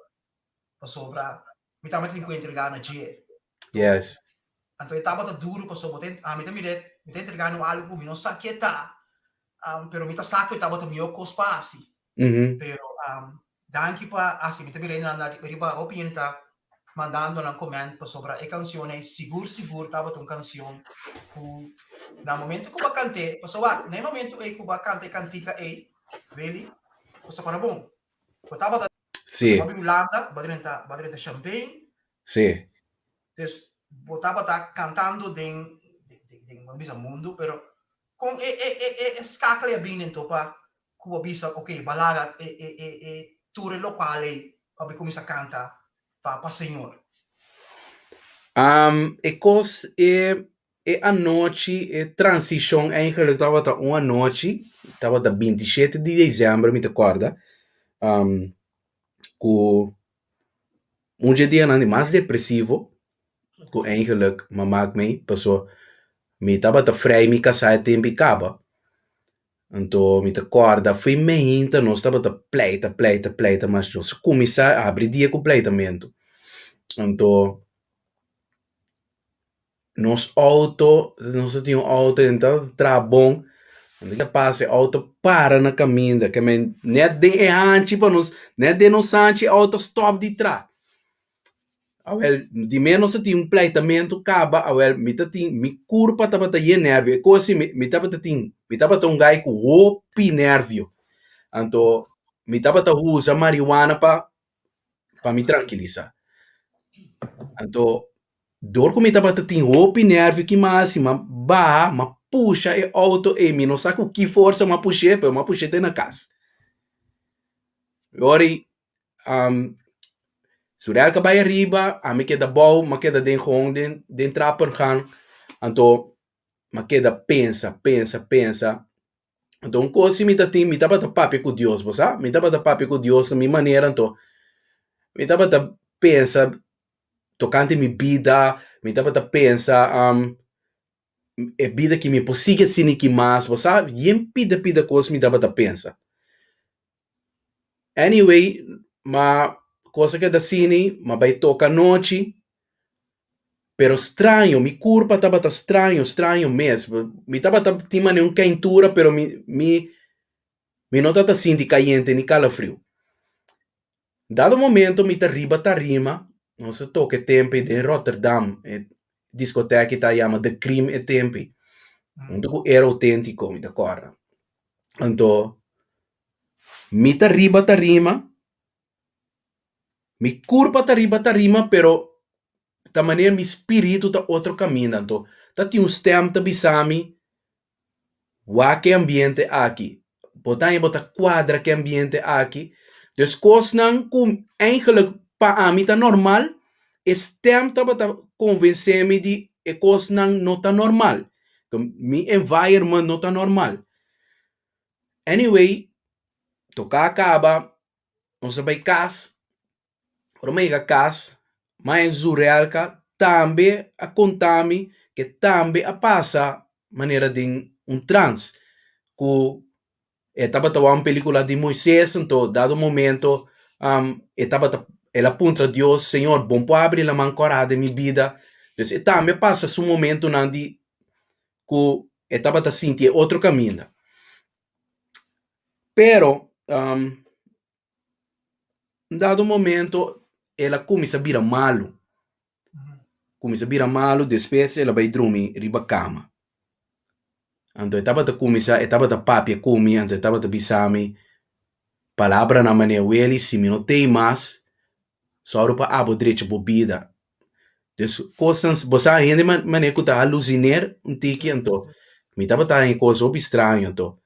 Speaker 2: Pasobra mi tambe tin ku entregá na dje.
Speaker 4: Yes.
Speaker 2: Anto e tabata duru pasobra bo ta, ami ta mir'é, mi ta entregá na un algu ku mi no sa ke ta, pero mi ta sa ku e tabata mihó kos pa hasi. Pero danki pa hasi, mi ta mira nan riba hopi hende ta mandando nan comment pasobra e kanshon ei sigur sigur tabata un kanshon ku na momento ku bo a kant'é, pasobra na e momento ei ku bo a kanta e kantika ei, really, bo sta para bon. Bo tabata
Speaker 4: Sí.
Speaker 2: Bo a bin Hulanda, bo a drenta, bo a drenta Champagne.
Speaker 4: Sí.
Speaker 2: Dus bo tabata cantando den, den, den, bo bisa mundo, pero con e, e, e, e, e skakel a bin ento pa cu bo bisa, ok, bo a laga e, e, e, e tur e locual ei pa bo cuminsa canta pa, pa Señor?
Speaker 4: Um, e cos, e, e anochi, e transicion eigenlijk tabata un anochi, tabata 27 di december mi ta corda, um, cu un dje dianan di mas depresivo cu eigenlijk mi a mak mei, paso mi tabata vrij mi casá e tempo i caba, anto mi ta corda fui meinta nos tabata pleita, pleita, pleita, mas nos a cuminsa abri dia cu pleitamento, anto Nos auto, nos a tin un auto en ta traha bon, unda ke pasa e auto para na kaminda, ke men net den e hanchi pa nos, net den nos hanchi e auto stop di traha. Awel, di mes nos a tin un pleitamentu kaba, awel mi ta tin, mi kurpa tabata yen nervio, e kos si mi tabata tin, mi tabata un guy ku hopi nervio, anto mi tabata usa marihuana pa pa mi trankilisa. Anto dor ku mi tabata tin hopi nervio ki m'a hasi m'a baha m'a pusha e outo ei mi no sa ku ki forsa m'a push'é pero m'a push'é te na kas. E ora ei Surelka bai ariba ami keda abou m'a keda den gewoon den den trapengang anto m'a keda pensa pensa pensa. Anto un kos si mi ta tin, mi tabata papia ku Dios, bo sa? Mi tabata papia ku Dios na mi manera, anto mi tabata pensa tokante mi bida, mi tabata pensa e bida ki mi por sigui asina i ki mas, bo sa? Yen pida pida kos mi tabata pensa. Anyway, ma kos a keda asina, mi a bai toka anochi. Pero straño, mi kurpa tabata straño, straño mes. Mi tabata tin manera un keintura, pero mi mi mi no tabata sinti kayente ni kalafriu. Dado momento mi ta riba tarima, nos a toka e tempo ei den Rotterdam, e diskoteka ta yama The Cream e tempo ei, huntu ku Era Autentico mi ta kòrda. Anto mi ta riba tarima, mi kurpa ta riba tarima pero ta manera mi spiritu ta otro kaminda. Anto ta tin un stèm ta bisa mi Wak e ambiente aki. Bo ta haña bo ta kuadra ku e ambiente aki. Dus kosnan ku eigenlijk pa ami ta normal, e stèm tabata konvensé mi di e kosnan no ta normal. Mi environment no ta normal. Anyway, toká a kaba, nos a bai kas. Ora mi a yega kas, Maya Zurelka tambe a konta mi ke tambe a pasa manera den un trans, ku e tabata wak un pelikula di Moises, anto dado momento e tabata el a puntra Dios, Señor, bo por abri laman kòrá den mi bida? Dus e tambe a pasa su momentunan di ku e tabata sinti e otro kaminda. Pero Un dado momento el a kuminsá bira malu, kuminsá bira malu despues el a bai drumi riba kama. Anto e tabata kuminsá e tabata papia ku mi anto e tabata bisa mi palabranan manera Willy si mi no tei mas sòru pa abo drecha bo bida. Dus kosnan bo sa hende manera ku ta halusiner un tiki anto mi tabata haña kos hopi straño anto.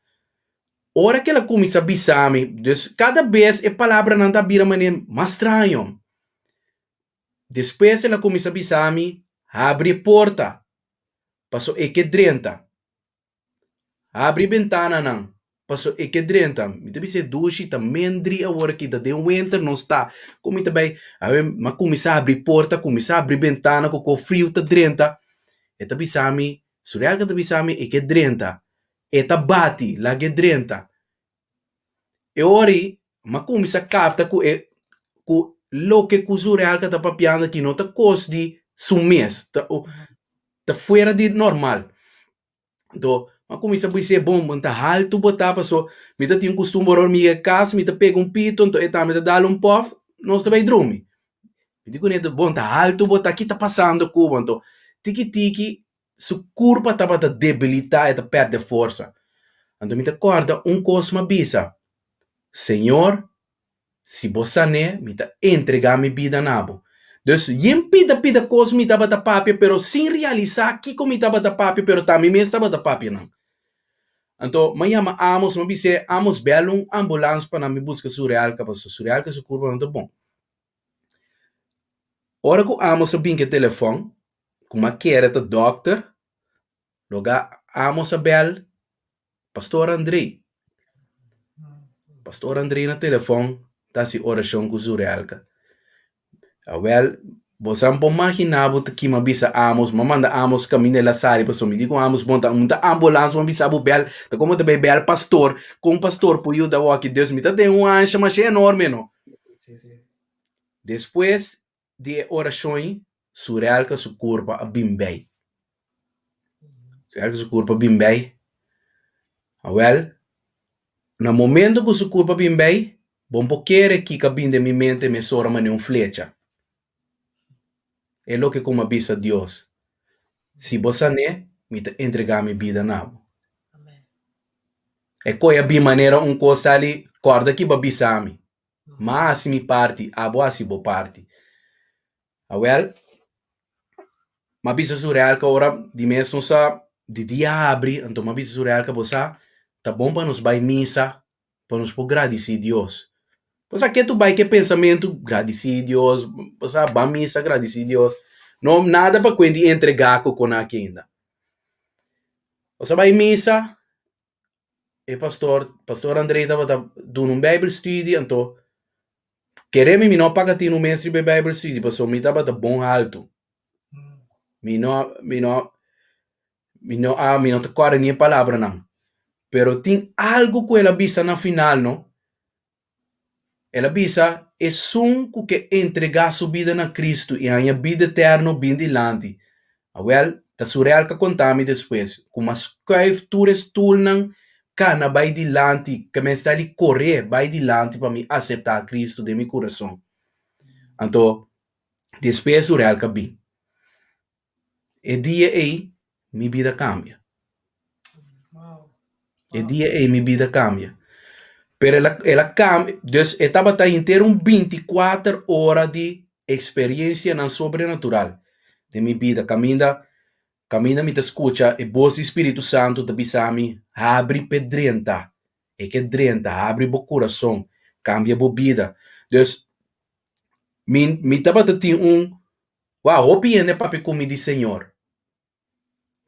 Speaker 4: Ora ku el a kuminsá bisa mi, dus kada bes e palabranan ta bira manera mas straño. Despues el a kuminsá bisa mi, Habri e porta, paso e ke drenta. Habri e bentananan, paso e ke drenta. Mi ta bisa e dushi ta mendri awor aki, ta den wenter nos ta. Kon mi ta bai? Awe mi a kuminsá habri porta, kuminsá habri bentana ku ko friu ta drenta. E ta bisa mi, Suriel ta bisa mi e ke drenta. E ta bati, lag'é drenta. E ora ei, m'a kuminsá kapta ku e ku loke ku Zurelka ta papiando aki no ta kos di su mes, ta ta fuera di normal. Anto, m'a kuminsá bis'é, bon, bo ta haltu bo ta paso mi ta tin kustumber ora mi yega kas mi ta pega un pito, anto e tambe ta dal un pòf, nos ta bai drumi. Mi di kuné, bon, ta haltu bo ta, ki ta pasando ku bo? Anto, tiki tiki Su kurpa tabata debilitá, e ta pèrdè forsa. Anto mi ta kòrda un kos m'a bisa, Señor, si bo san'é, mi ta entregá mi bida na bo. Dus, yen pida pida kos mi tabata papia, pero sin realisá kiko mi tabata papia, pero ta mi mes tabata papia nan. Anto m'a yama Amos, m'a bis'é, Amos, bèl un ambulans pa nan mi buska Surealka, pasobra Surealka su kurpa no ta bon. Ora ku Amos a bin ku e telefòn, ku m'a kere ta dòkter, loga Amos a bèl Pastor André. Pastor André na telefòn ta hasi orashon ku Zurelka. Awèl, bo sa por maginá bo ta kima bisa Amos, m'a manda Amos kaminda el a sali pasobra mi di ku Amos bon ta un ta ambulans bo a bisa bo bèl, ta komo ta bai bèl pastor, kon pastor por yuda awor aki? Dus mi ta den un ansha masha enorme no. Despues di e orashon ei, Surelka su kurpa a bin bei. Surelka su kurpa a bin bei. Awèl, na momento ku su kurpa a bin bei, bo no por kere kiko a bin den mi mente mesora manera un flecha. E loke ku mi a bisa Dios, Si bo san'é, mi ta entregá mi bida na bo. E koi a bin manera un kos sali, kòrda ki bo a bisa mi. M'a hasi mi parti, abo hasi bo parti. Awel, m'a bisa Surelka ora di mes nos a di dia habri, anto m'a bisa Surelka bo sa ta bon pa nos bai misa pa nos por gradisí Dios. Bo sa ke tu bai ke pensamentu gradisí Dios, bo sa ban misa gradisí Dios, no nada pa kuenti entregá ku kon aki ainda. Nos a bai misa. E pastor, pastor André tabata duna un Bijbelstudie, anto kere mi mi no paga tinu mes riba e Bijbelstudie pasobra mi tabata bon haltu. Mi no, mi no, mi no a, mi no ta kòrda ni e palabranan. Pero tin algu ku el a bisa na final no. El a bisa, Esun ku ke entregá su bida na Kristu i haña bida eterno bin dilanti. Awèl, ta Surel ka konta mi despues ku m'a skuif tur e stulnan kana bai dilanti, ke mester di koré bai dilanti pa mi aseptá Kristu den mi kurason. Anto, despues Surel ka bin. E dia ei mi bida kambia. E dia ei mi bida kambia. Pero el a el a kambia, dus e tabata henter un binti kuater ora di eksperiencianan sobrenatural den mi bida kaminda kaminda mi ta skucha e bos di Spiritu Santu ta bisa mi habri p'e drenta, e ke drenta, habri bo kurason, kambia bo bida. Dus mi mi tabata tin un Wou, hopi hende papia ku mi di Señor,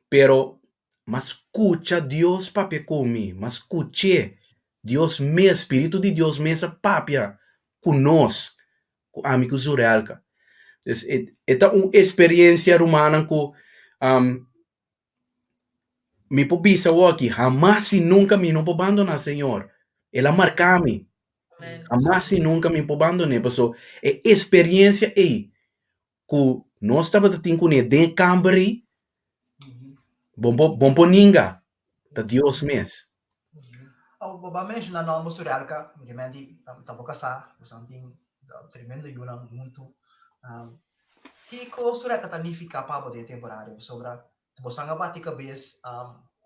Speaker 4: pero m'a skucha Dios papia ku mi, m'a skuch'é. Dios mes, Spiritu di Dios mes a papia ku nos, ku ami ku Zurelka. Dus e e ta un esperiensia rumannan ku mi por bisa awor aki hamas i nunka mi no por bandoná Señor. El a marka mi. Hamas i nunka mi por bandon'é paso e esperiensia ei ku nos tabata tin kuné den e kamber ei, bo por bo por ninga, ta Dios mes.
Speaker 2: Bo a menshoná nòmber Surelka, mi ke menti ta bo kasá, boso tin tremendo yunan huntu. Kiko Surelka ta nifiká pa bo den e temporada ei? Pasobra boso a bati kabes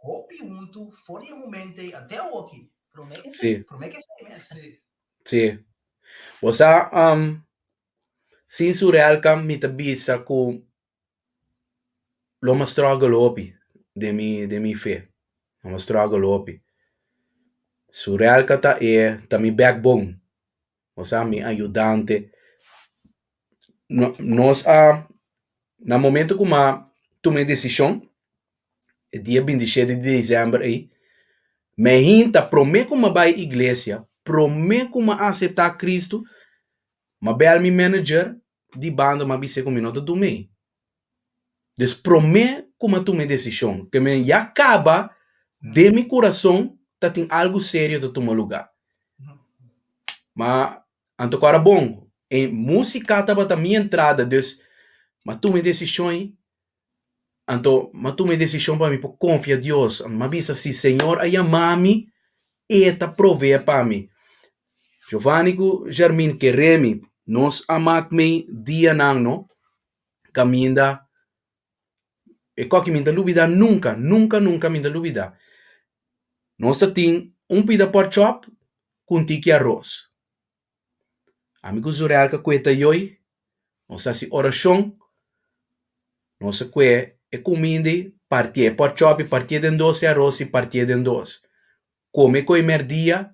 Speaker 2: hopi huntu for di e momento ei ante awoki. Promé ke
Speaker 4: Sí.
Speaker 2: Promé ke esei mes.
Speaker 4: Sí. Sí. Bo sa, sin Surelka mi ta bisa ku lo mi a struggle hopi den mi den mi fe. Lo mi a struggle hopi. Surelka ta e ta mi backbone. Bo sa mi ayudante. No nos a na momento ku mi a tuma e desishon e dia 27 di desèmber ei, mi a hinta promé ku mi a bai iglesia, promé ku mi a aseptá Kristu, mi a bèl mi manager di banda mi a bis'é ku mi no ta duna ei. Dus promé ku mi a tuma e desishon, ke mi ya kaba den mi kurason ta tin algu serio ta tuma lugá. Ma anto ku ora bon, e músika tabata mi entrada, dus mi a tuma e desishon ei Anto m'a tuma e desishon pa mi por konfia Dios. M'a bisa si Señor a yama mi, E ta provee pa mi. Giovanni ku Jermin kere mi, nos a mak mei dianan no kaminda e koki mi ta lubida nunka, nunka nunka mi ta lubida. Nos ta tin un pida porkchop ku un tiki aros. Ami ku Zurelka kue ta yoi, nos hasi orashon, nos a kue e kuminda ei partié, e pòrchòpi partié den dos, e aros i partié den dos. Kome ku e mèrdia,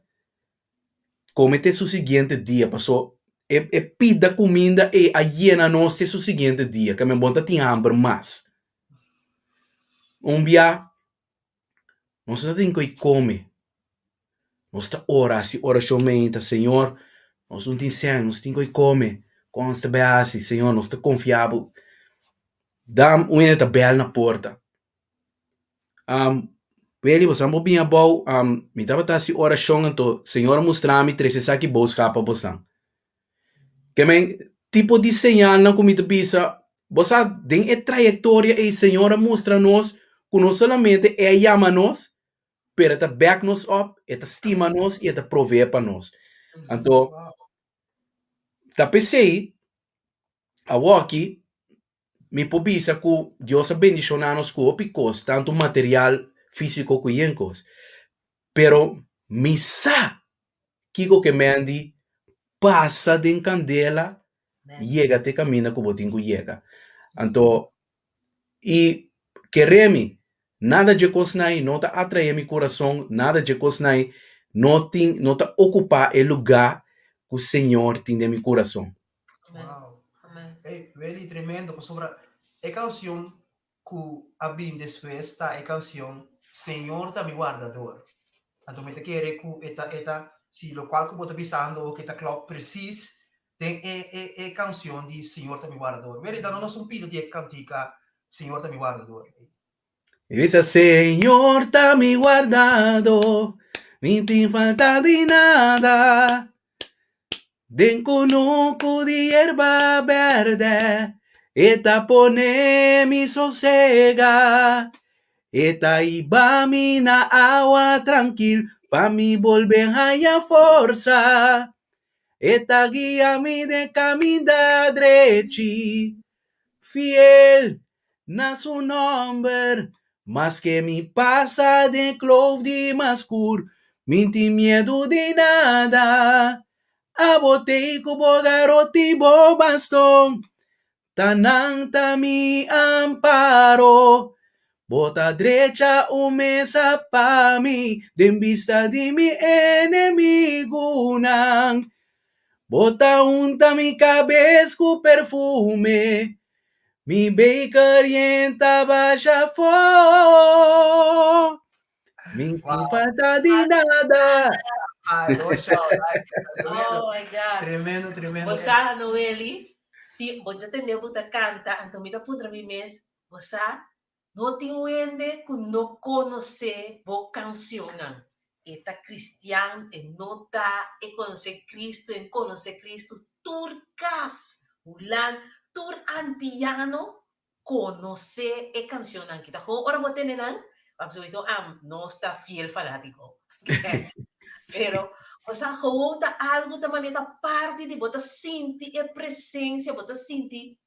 Speaker 4: kome te su siguiente dia, paso e e pida kuminda ei a yena nos te su siguiente dia, ke men bo no ta tin hamber mas. Un bia Nos no tin koe kome. Nos ta ora, hasi orashon meinta, Señor, nos no tin sèn, nos tin koe kome. Kon nos ta bai hasi? Señor, nos ta konfia bo. Dam un hende ta bèl na porta. Weli, boso por bin abou? Mi tabata hasi orashon, anto Señor a mustra mi trese esaki boskap pa bosan. Ke men tipo di señalnan ku mi ta bisa, bo sa den e trayektoria ei Señor a mustra nos ku no solamente E a yama nos, pero E ta back nos up, E ta stima nos i E ta provee pa nos. Anto, ta p'esei awoki mi por bisa ku Dios a bendishoná nos ku hopi kos, tantu material, físiko ku yen kos. Pero mi sa Kiko ke men di pasa den kandela yega te kaminda ku bo tin ku yega. Anto i kere mi, nada dje kosnan ei no ta atraé mi kurason, nada dje kosnan ei no tin no ta okupá e lugá ku Señor tin den mi kurason.
Speaker 2: Wow. Ey, Welly, tremendo, pasobra e kansion ku a bin despues ta e kansion Señor ta mi wardador. Anto mi ta kere ku e ta e ta si lokual ku bo ta bisando oke ta klòp presis den e e e kansion di Señor ta mi wardador. Weri dano nos un pida di e kantika Señor ta mi wardador.
Speaker 4: Mi bisa Señor ta mi wardador, mi tin falta di nada. Den kunuku di yerba bèrdè e ta pone mi sosega. E ta hiba mi na awa trankil pa mi bolbe haña forsa. E ta guia mi den kaminda drechi. Fiel na su nòmber, maske mi pasa den kloof di mas skur, mi n'tin miedu di nada. Abo t'ei ku bo garoti bo baston, ta nan ta mi amparo. Bo ta drecha un mesa pa mi den bista di mi enemigunan. Bo ta unta mi kabes ku perfume, mi beker yen ta basha afó. Mi tin
Speaker 2: Wow.
Speaker 4: falta di nada.
Speaker 2: Ay, no, show. Ay, tremendo.
Speaker 3: Oh my God.
Speaker 2: Tremendo, tremendo.
Speaker 3: Bo sa, Noeli, ti, bo ta tende bo ta canta, anto mi ta puntra mi mes, bo sa, no tin un hende ku no konosé bo cancionnan. E ta cristian, e no ta, e konosé Cristo, e konosé Cristo. Tur kas, Hulan, tur antiano konosé e cancionnan ki ta gewoon ora bo tende nan, wak sowieso am nos ta fiel fanátiko. Pero, o sea, gewoon ta algo ta manera ta parti di bo ta sinti e presencia, bo ta sinti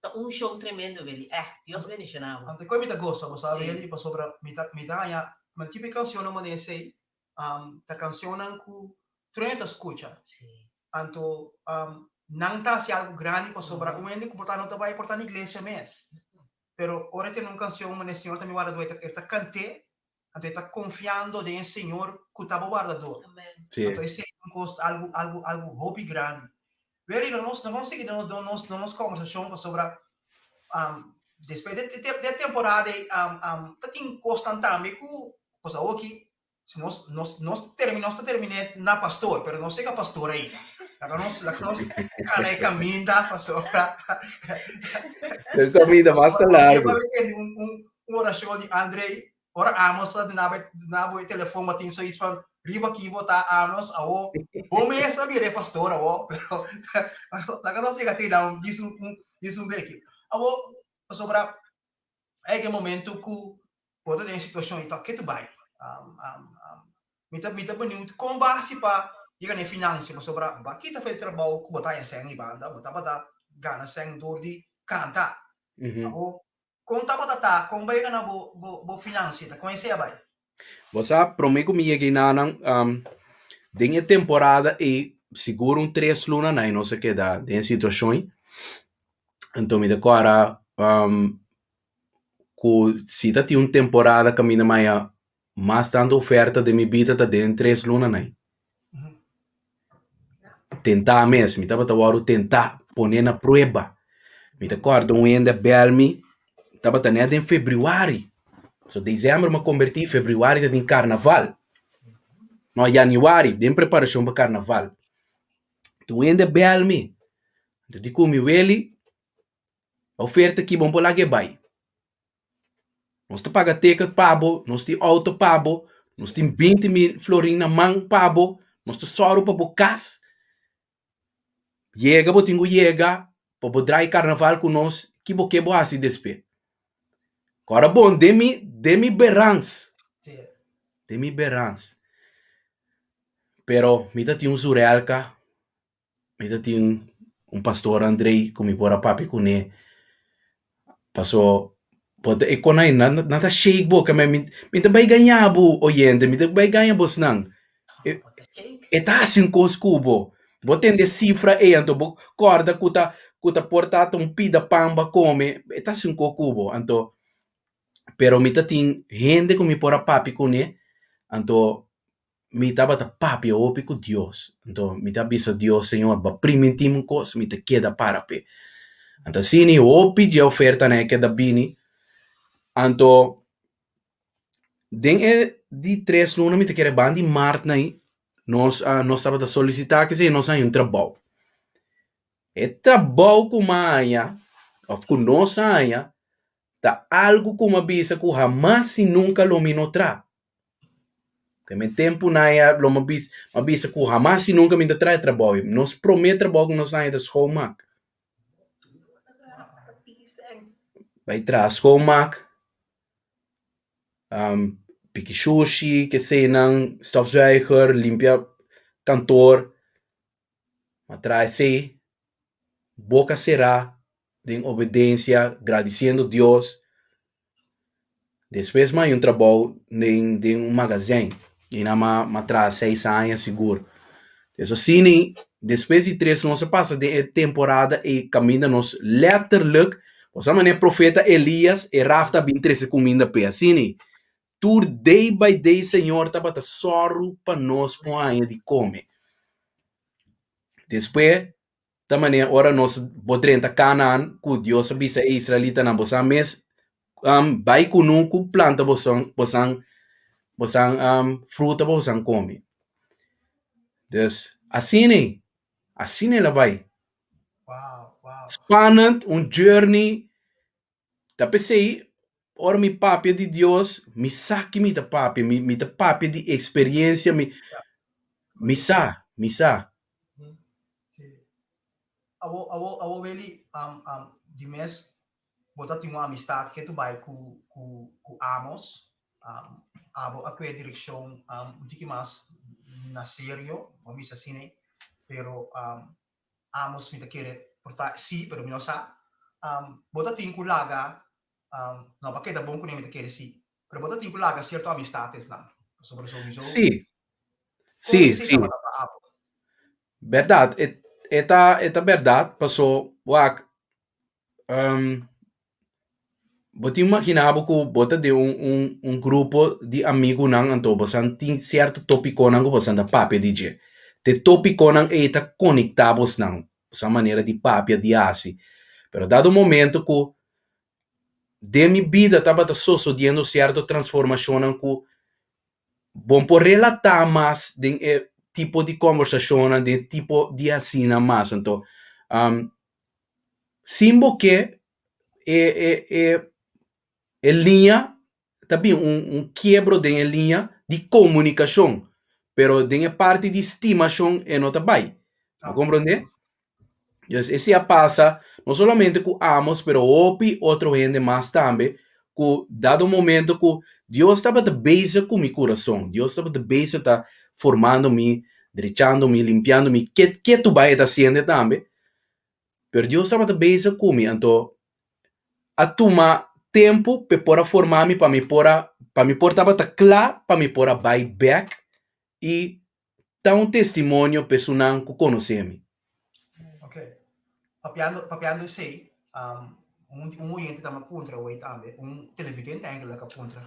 Speaker 3: ta un show tremendo Willy, echt, Dios bendiciona bo.
Speaker 2: Anto koe mi ta gosa, bo sa
Speaker 3: Sí.
Speaker 2: Willy, pasobra mi ta mi ta haña mi tipo e cancionnan manera esei, ta cancionnan ku tur hende ta skucha.
Speaker 3: Sí.
Speaker 2: Anto nan ta hasi algu grandi pasobra un hende ku por ta no ta bai por ta na iglesia mes. Pero ora e tene un kansion manera Señor ta mi wardador e ta kant'é, anto e ta konfiando den e Señor ku ta bo wardador.
Speaker 4: Sí.
Speaker 2: Anto esei ta un kos algu algu algu hopi grandi. Weri lo nos nos sigui den nos den nos kombersashon pasobra despues di e temporada ei ta tin kosnan tambe ku kos awoki Si nos, nos, nos termina, nos ta terminé na pastor, pero no llega pastor ainda. Laga nos, laga nos cana e caminda, pasobra.
Speaker 4: E caminda basta largo.
Speaker 2: Un, un, un oracion di André, ora Amos ta duna duna bo e telefon, bo tin zoiets van, riba ki bo ta Amos, awo, bo mes a bira e pastor awo, pero laga nos llega asina, un, djis un, un, djis un beki. Awo, pasobra, Ei e momento ku bo ta den e situashon i ta ke ta bai. Mi ta mi ta beniut kon bo a hasi pa yega na e finansia pasobra bo a kita for e trabou ku bo ta haña sèn di banda, bo tabata gana sèn dor di kanta. Abo kon tabata ta, kon bo a yega na bo bo bo finansia, ta kon esei a bai?
Speaker 4: Bo sa promé ku mi yega einanan den e temporada ei sigur un tres luna nan nos a keda den e situashon ei. Anto mi ta kòrda ku si ta tin un temporada kaminda maya mas tantu oferta den mi bida ta den tres lunanan ei. Tentá mes, mi tabata wòrdu tentá, poné na prueba. Mi ta kòrda un hende a bèl mi, tabata nèt den febrüari, so desèmber mi a kombertí, febrüari ta tin karnaval, no yanüari, den preparashon pa karnaval. Un hende a bèl mi, ta di ku mi, Weli, e oferta aki bo no por laga e bai. Nos ta paga ticket pa bo, nos tin auto pa bo, nos tin 20.000 florin na man pa bo, nos ta sòru pa bo kas. Yega bo tin ku yega pa bo drai karnaval ku nos, ki bo ke bo hasi despues? Kòrda bon den mi den mi berans, den mi berans. Pero mi ta tin un Zurelka Mi ta tin un pastor Andrey ku mi por a papia kuné paso bo ta e konai nan nan ta shake bo keme mi mi ta bai gaña bo oyente mi ta bai gaña bosnan e e ta hasi un kos ku bo bo tende sifra ei anto bo kòrda ku ta ku ta por ta un pida pan bo a kome e ta hasi un kos ku bo anto pero mi ta tin hende ku mi por a papia kuné anto Mi tabata papia hopi ku Dios. Anto mi ta bisa Dios, Señor, bo a primintí mi un kos, mi ta keda para p'e. Anto asina i hopi dje ofertanan e keda bini. Anto den e di tres luna mi ta kere ban di mart nai nos a nos tabata solisitá kesei nos haña un trabou. E trabou ku mi a haña òf ku nos a haña ta algu ku mi a bisa ku hamas i nunka lo mi no traha. Te men tempu nan ya lo mi bis mi a bisa ku hamas i nunka mi ta traha e trabou ei. Nos promé trabou ku nos haña ta schoonmaak. Bai traha schoonmaak, piki shushi, keseinan, stofzuiger, limpia kantoor. Mi a traha esei boka será den obedensia, gradisiendo Dios. Despues mi a haña un trabou den den un magazijn i nan mi a traha seis aña sigur. Des asina despues di tres nos a pasa den e temporada ei kaminda nos letterlijk, bo sa manera profeta Elias e raf ta bin trese kuminda p'e asina tur day by day Señor tabata sòru pa nos por haña di kome. Despues ta manera ora nos bo drenta Canaan ku Dios a bisa e israelitanan bo sa mes bai kunuku planta boso bosan bosan fruta pa bosan kome. Dus asina asina el a bai. Spannend un journey. Ta p'esei, ora mi papia di Dios, mi sa ki mi ta papia, mi mi ta papia di experiencia, mi mi sa, mi sa.
Speaker 2: Sí. Awo, awo, awo Willy, um, um, di mes bo ta tin un amistad ke tu bai ku, ku, ku Amos, um, abo a kue direkshon um, un tiki mas na serio, bo a bisa asina, pero um, Amos mi ta kere por ta si pero mi no sa. Bo ta tin ku laga no pa keda bon kuné mi ta kere si pero bo ta tin ku laga sierto amistatesnan pasobra souiso
Speaker 4: Si, si, si. Bèrdat e ta e ta bèrdat paso wak Bo tin imaginá bo ku bo ta den un un un grupo di amigunan anto bosan tin sierto tópikonan ku bosan ta papia di dje. Te tópikonan ei ta konektá bosnan, bosan manera di papia, di hasi. Pero dado momento ku den mi bida tabata sosodiendo sierto transformashonnan ku bo por relatá mas den e tipo di kòmbersashonnan, den e tipo di hasinan mas. Anto Sin bo ke e e e e liña ta bin un un kiebro den e liña di komunikashon, pero den e parti di stimashon e no ta bai. Bo komprondé? Dus esei a pasa no solamente ku Amos pero hopi otro hende mas tambe ku dado momento ku Dios tabata bezig ku mi kurason, Dios tabata bezig ta formando mi, drechando mi, limpiando mi, ke ke tu bai e ta hasiendo tambe. Pero Dios tabata bezig ku mi, anto a tuma tempu p'e por a forma mi pa mi por a pa mi por tabata kla pa mi por a bai bèk i ta un testimonio pa esunnan ku konosé mi.
Speaker 2: Ok. Papiando, papiando esei, um, un, un oyente ta puntra hoy tambe, un televidente eigenlijk a puntra,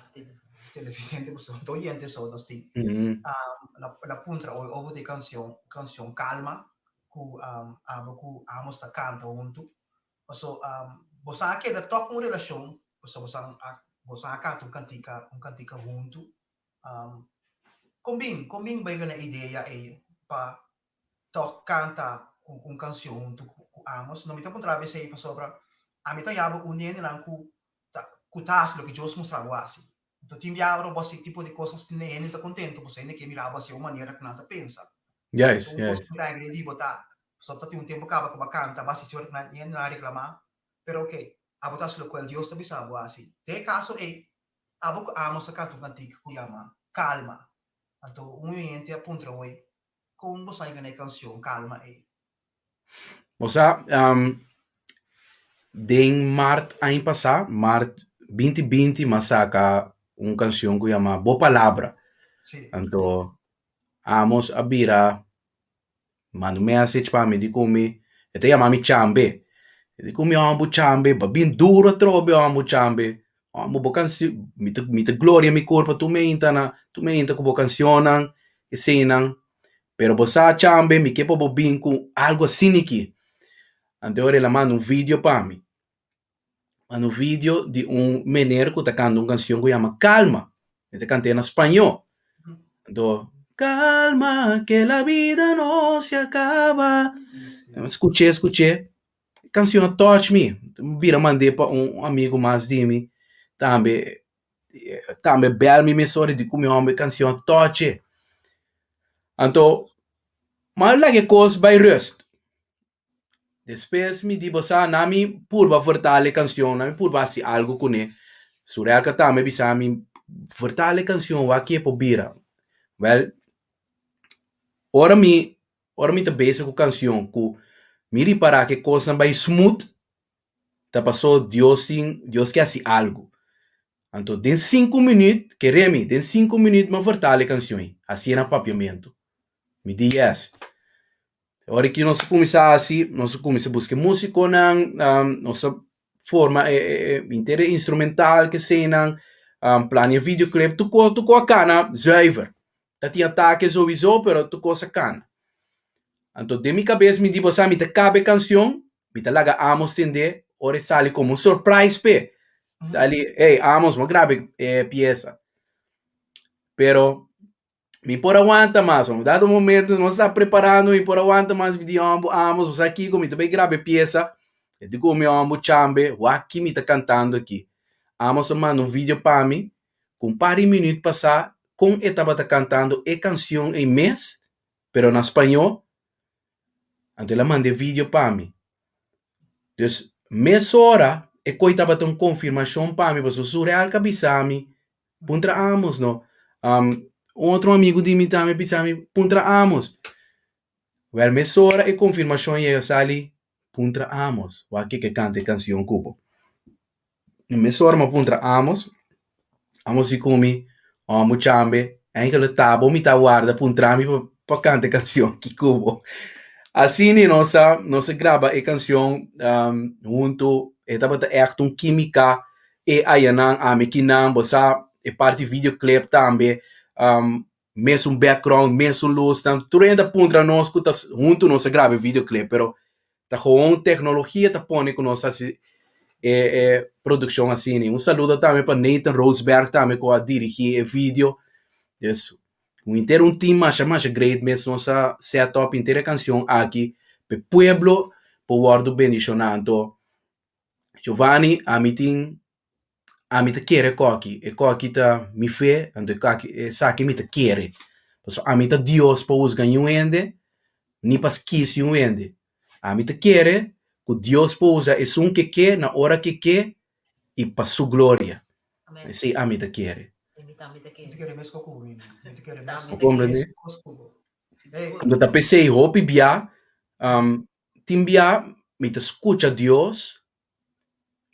Speaker 2: televidente, pasobra no oyente so nos tin, mm -hmm. um, la, la puntra hoy over de canción, canción Calma, ku abo ku Amos ta kanta huntu. Paso bosan a keda tòg un relashon, paso bosan a bosan a kanta un kantika un kantika huntu. Kon bin kon bin bai gana e idea ei pa tòg kanta un kanshon huntu ku Amos? No mi ta puntra bo esei pasobra ami ta yaba un di hendenan ku ta ku ta hasi loke Dios mustra bo hasi. Anto tin bia ora bo hasi tipo di kos asina hende ta kontento pasobra hende ke mira bo hasi un manera ku nan ta pensa.
Speaker 4: Juist,
Speaker 2: Un kos
Speaker 4: juist.
Speaker 2: ku mi ta agredi bo ta pasobra ta tin un tempu kaba ku bo a kanta bo hasi sierto ku hende nan a reklamá pero oke abo ta hasi lokual Dios ta bisa bo hasi. Den e kaso ei abo ku Amos a kanta un kantika ku yama Kalma. Anto un oyente a puntra hoy kon bo sa yega na e kanshon Kalma ei?
Speaker 4: Bo sa, den mart aña pasá, mart binti binti, mi a saka un kanshon ku yama Bo Palabra.
Speaker 2: Sí.
Speaker 4: Anto Amos a bira manda un message pa mi di ku mi, e ta yama mi Chambe. E di ku mi, Hombu Chambe, bo a bin duru atrobe hombu Chambe. Hombu bo kansi mi ta mi ta gloria mi kurpa tur meinta na tur meinta ku bo kanshonnan, eseinan. Pero bo sa chambe mi ke pa bo bin ku algu asiniki. Anto ora el a manda un video pa mi. Manda un video di un mener ku ta kanta un kanshon ku yama Kalma. E ta kant'é na spañó. Anto, Kalma ke la vida no se acaba. Mi skuch'é, skuch'é, e kanshon a touch mi. Mi bira mand'é pa un amigu mas di mi tambe. Tambe bel mi mesora di ku mi homber e kanshon a toche. Anto m'a laga e kos bai rust. Despues mi di bo sa na mi purba vertala e kanshon, na mi purba hasi algu kuné. Surelka tambe bisa mi vertala e kanshon wak ke por bira. Wèl, ora mi ora mi ta bezig ku kanshon ku mi ripará ku e kosnan bai smooth, ta pasó Dios tin Dios ke hasi algu. Anto den sinku minüt, kere mi, den sinku minüt mi a vertala e kanshon ei, hasié na papiamentu. Mi di yes. Ora ki nos a kuminsá hasi, nos a kuminsá buska e músikonan, nos a forma e e henter e instrumental kesenan, plania videoclip, tur kos tur kos a kana zuiver. Ta tin atake souiso pero tur kos a kana. Anto den mi kabes mi di bo sa mi ta kaba e kanshon, mi ta laga Amos tende ora e sali komo un surprise p'e. Sali, ey Amos bo a graba e piesa. Pero Mi por a wanta mas, un dado momento nos ta preparando, mi por a wanta mas, mi di hombo Amos, bo sa kiko, mi ta bai graba e piesa, e di ku mi hombo chambe, wak ki mi ta kantando aki. Amos a manda un video pa mi, ku un par di minüt pasá kon e tabata kantando e kanshon ei mes, pero na spañó, anto el a manda e video pa mi. Dus mesora e koi tabata un konfirmashon pa mi, pasobra Surelka a bisa mi Puntra Amos no. Un otro amigu di mi tambe bisa mi, puntra Amos. Wèl mesora e konfirmashon yega sali, puntra Amos, wak ke ke kanta e kanshon ku bo. Mesora mi a puntra Amos, Amos di ku mi, Amo chambe, enkele ta bo mi ta warda puntra mi pa kanta e kanshon aki ku bo. Asina nos a nos a graba e kanshon huntu, e tabata ègt un kímika e ayanan ami kinan bo sa e parti videoclip tambe mesun background mesun lusnan tur hende ta puntra nos ku ta huntu nos a graba e videoclip pero ta gewoon tecnologia ta pone ku nos hasi e e produccion asina un saludo tambe pa Nathan Roosberg tambe ku a dirigi e video dus un henter un team masha masha great mes nos a set up henter e cancion aki pa e pueblo por wordo bendiciona anto Giovanni, ami tin, ami ta kere koki, e koki ta mi fe, anto e koki, esaki mi ta kere. Pasobra ami ta Dios pa husga niun hende, ni pa skis niun hende. Ami ta kere ku Dios por usa esun ke ke na ora ke ke i pa su gloria.
Speaker 3: Amen.
Speaker 4: Esei ami ta kere.
Speaker 3: Mi tambe ta
Speaker 2: Mi
Speaker 3: kere.
Speaker 2: ta kere mes ku bo, mi ta kere mes
Speaker 4: Bo komprende?
Speaker 2: kos ku bo. Hey,
Speaker 4: Anto ta p'esei hopi bia, Tin bia mi ta skucha Dios,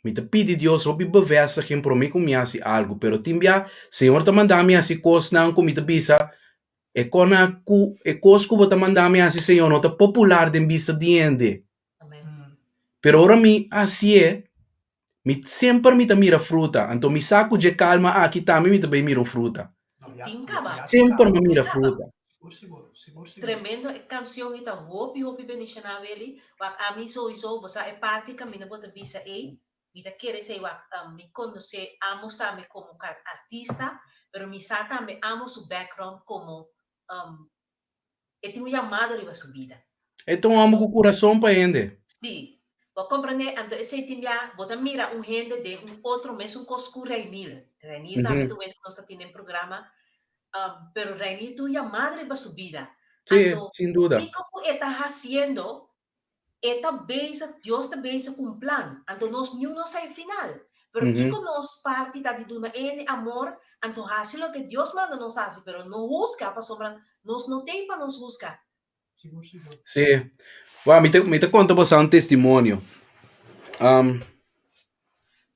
Speaker 4: mi ta pidi Dios hopi bevestiging promé ku mi hasi algu, pero tin bia Señor ta manda mi hasi kosnan ku mi ta bisa e kona ku e kos ku bo ta manda mi hasi Señor no ta popular den bista di hende. Pero ora mi hasié, mi semper mi ta mira fruta, anto mi sa ku dje kalma aki tambe mi ta bai mira un fruta.
Speaker 3: Tin kaba.
Speaker 4: Semper mi mira fruta.
Speaker 3: Tremendo e cancion y ta hopi hopi bendiciona Willy. Wak ami sowieso bo sa e parti caminda bo ta bisa ey mi ta kere esey wak mi conoce Amos tambe como artista pero mi sa tambe Amos su background como E tin un yamado riba su bida.
Speaker 4: E ta un homber cu curason pa hende.
Speaker 3: Sí. Bo a comprende? Anto esey tin bia bo ta mira un hende den un otro mesun cos cu Reinier. Reinier tambe ta un hende cu nos ta tin den programa. Pero Reinier tin un yamado riba su bida.
Speaker 4: Sí,
Speaker 3: Anto,
Speaker 4: sin duda.
Speaker 3: kico cu e ta haciendo, E ta bezig, Dios ta bezig ku un plan, anto nos niun no sa e final. Pero kiko nos parti ta di duna hende amor, anto hasi loke Dios manda nos hasi, pero no husga, pasobra nos no t'ei pa nos husga.
Speaker 2: Sigur, sigur.
Speaker 4: Sí. Wou, mi ta, mi ta konta boso un testimonio.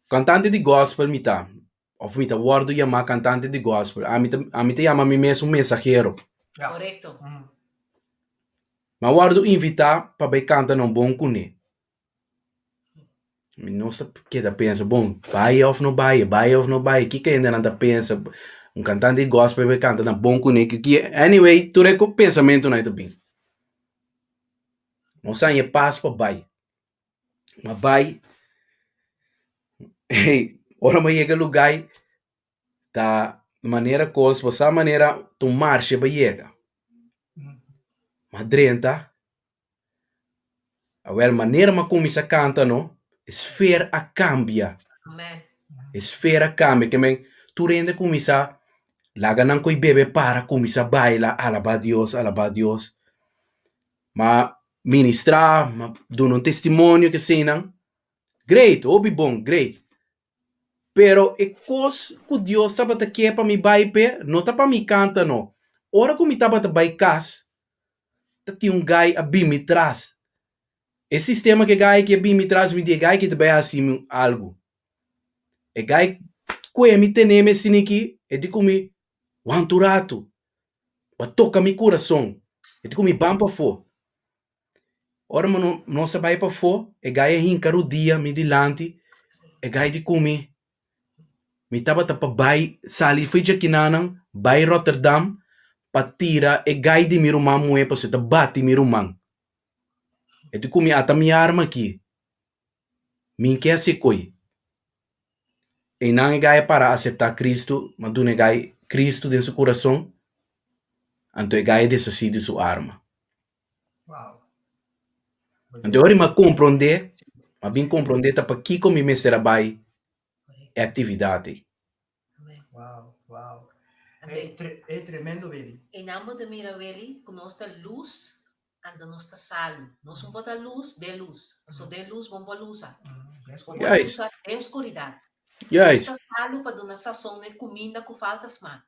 Speaker 4: Kantante di gospel mi ta, òf mi ta wòrdu yamá kantante di gospel. Ami ta, ami ta yama mi mes un mensahero.
Speaker 2: Ja.
Speaker 3: Korekto.
Speaker 4: Mi a wòrdu invitá pa bai kanta na un bon kuné. Mi no sa keda pensa, bon, bai òf no bai, bai òf no bai, kiko hendenan ta pensa? Un kantante di gospel bai kanta na bon kuné, ki anyway, tur e pensamentunan ei ta bin. Nos a haña pas pa bai. Mi a bai, ora mi a yega e lugá ei, Ta manera kos bo sa manera ta un marshe pa yega. Ma drenta, awel manera mi a kuminsá kanta no, e sfer a kambia.
Speaker 3: Amen.
Speaker 4: E sfer a kambia. Ke men, Tur hende kuminsá laga nan koi bebe para kuminsá baila alabá Dios, alabá Dios. M'a ministrá, m'a duna un testimonio keseinan. Great, hopi bon, great. Pero e kos ku Dios tabata ke pa mi bai p'e no ta pa mi kanta no. Ora ku mi tabata bai kas, ta tin un gai a bin mi tras. E sistema ku e gai aki a bin mi tras, mi di e gai aki ta bai hasi mi algu. E gai kue mi tene mi asin'aki, e di ku mi, Wanta un ratu, bo a toka mi kurason. E di ku mi, Ban pafó. Ora nos a bai pafó, e gai a hinka rudia mi dilanti, e gai di ku mi, Mi tabata pa bai sali fo'i djakinanan bai Rotterdam pa tira e gai di mi ruman muhé pasobra e ta bati mi ruman. E di ku mi, Ata mi arma aki. Mi ke hasi e koi. Einan e gai a para aseptá Kristu, ma duna e gai Kristu den su kurason, anto e gai a deshasí di su arma. Anto e ora mi a komprondé, mi a bin komprondé ta pakiko mi mester a bai e aktividat ei.
Speaker 2: Wow, wow. E tremendo, Willy.
Speaker 3: Einan bo ta mira, Willy, ku nos ta lus Anto nos ta salu. Nos un por ta lus den lus. Paso den lus bo no por lusa. Bo por lusa den skuridat. Nos ta salu pa duna sason na e kuminda ku falta smak.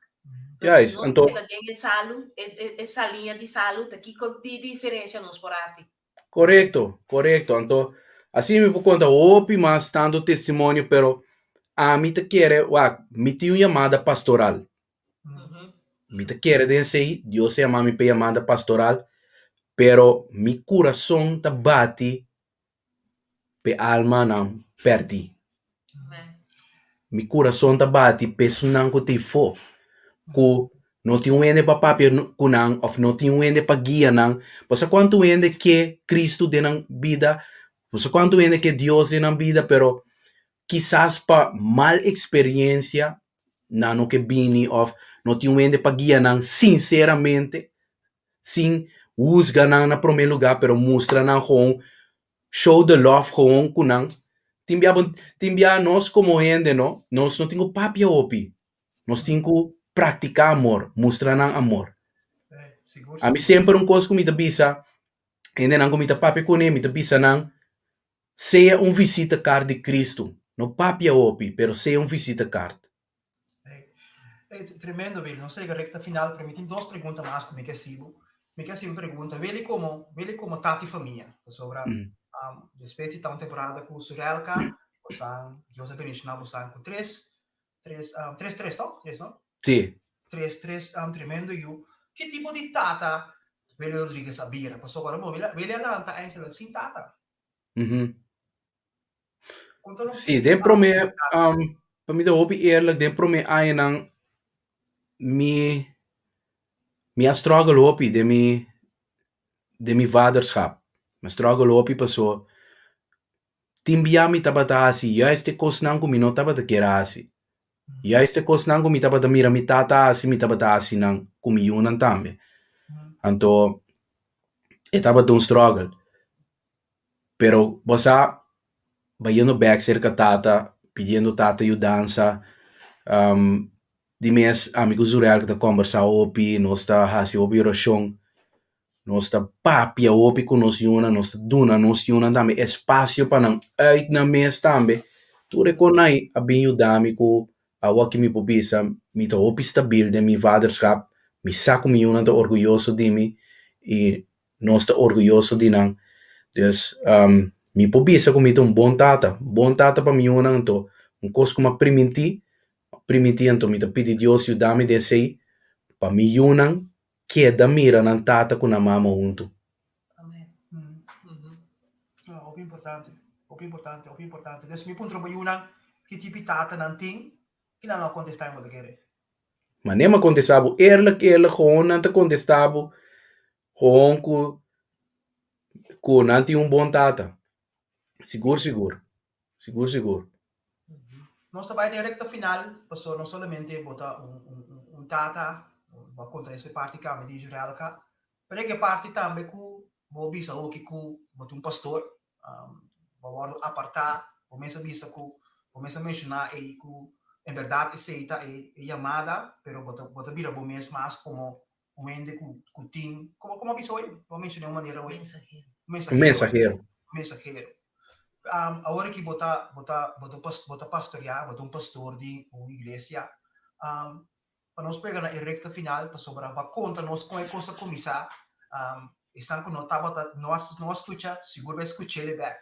Speaker 3: Pero si nos keda den e salu, e saliña di salu, ta kiko di diferensia nos por hasi?
Speaker 4: Korekto, korekto. Anto asina mi por konta hopi mas tantu testimonio, pero ami ta kere, wak, mi tin un yamada pastoral. Mi ta kere den esei, Dios a yama mi pa e yamada pastoral, pero mi kurason ta bati p'e almanan pèrdí. Mi kurason ta bati p'e esunnan ku ta ifó, ku no tin un hende pa papia ku nan òf no tin un hende pa guia nan. Pasobra kuantu hende ke Kristu den nan bida, pasobra kuantu hende ke Dios den nan bida, pero kisas pa mal eksperensia nan no ke bini òf no tin un hende pa guia nan sinseramente, sin husga nan na promé lugá, pero mustra nan gewoon, show the love gewoon ku nan. Tin bia bo, tin bia nos komo hende no, nos no tin ku papia hopi, nos tin ku praktiká amor, mustra nan amor. Ami semper un kos ku mi ta bisa hendenan ku mi ta papia kuné, mi ta bisa nan, Sea un visita kaart di Cristo. No papia hopi, pero sea un visita kaart.
Speaker 2: Hey, tremendo, Willy. Nos ta yega recta final, pero mi tin dos pregunta mas cu mi ke haci bo. Mi ke haci un pregunta. Willy como, Willy como tati famia, pasobra um, despues di ta un temporada cu Surelka, bosan, Dios a bendiciona bosan cu tres, tres, um, tres, tres, toch? Tres, no?
Speaker 4: Sí.
Speaker 2: Tres, tres, um, tremendo yu. Ki tipo di tata Willy Rodriguez a bira? Pasobra bo, Willy, Willy a lanta eigenlijk sin tata.
Speaker 4: Sí, den promé, pa mi ta hopi eerlijk, den promé añanan mi mi a struggle hopi den mi den mi vaderschap. Mi a struggle hopi paso tin bia mi tabata hasi juist e kosnan ku mi no tabata kier a hasi. Juist e kosnan ku mi tabata mira mi tata hasi, mi tabata hasi nan ku mi yunan tambe. Anto e tabata un struggle. Pero bo sa bayendo bek serka tata, pidiendo tata yudansa, di mes ami ku Zurel ta kombersá hopi, nos ta hasi hopi orashon, nos ta papia hopi ku nos yunan, nos ta duna nos yunan tambe espasio pa nan uit nan mes tambe. Tur e konai a bin yuda mi ku awor mi por bisa mi ta hopi stabil den mi vaderschap, mi sa ku mi yunan ta orguyoso di mi i nos ta orguyoso di nan. Dus mi por bisa ku mi ta un bon tata, bon tata pa mi yunan anto un kos ku mi a primintí, primintí anto mi ta pidi Dios yuda mi den esei pa mi yunan keda mira nan tata ku nan mama huntu.
Speaker 2: Amen. Hopi importante, hopi importante, hopi importante. Dus mi puntra bo yunan ki tipo di tata nan tin, ki nan lo a kontestá bo ta kere?
Speaker 4: Manera mi a kontestá bo eerlijk eerlijk gewoon nan ta kontestá bo gewoon ku ku nan tin un bon tata. Sigur sigur, sigur sigur.
Speaker 2: Nos ta bai den recta final, pasobra no solamente bo ta un un un tata, bo a konta esei parti kami di Israelka, pero e parti tambe ku bo bisa hoki ku bo ta un pastor, bo a wòrdu apartá, bo mes a bisa ku, bo mes a menshoná ei ku. En berdad esey ta e yamada, pero bo ta bo ta bira bo mes mas como un hende cu cu tin, como como a bisa hoy? Bo a menciona un manera hoy.
Speaker 3: Mensahero.
Speaker 4: Un mensahero.
Speaker 2: Mensahero. Um, awor aki bo ta bo ta bo ta bo ta pastorea, bo ta un pastor di un iglesia. Um, pa nos pega na e recta final, pasobra bo a conta nos con e cos a cuminsa, um, esnan cu no tabata no a no a scucha, sigur bai scuch'el bek.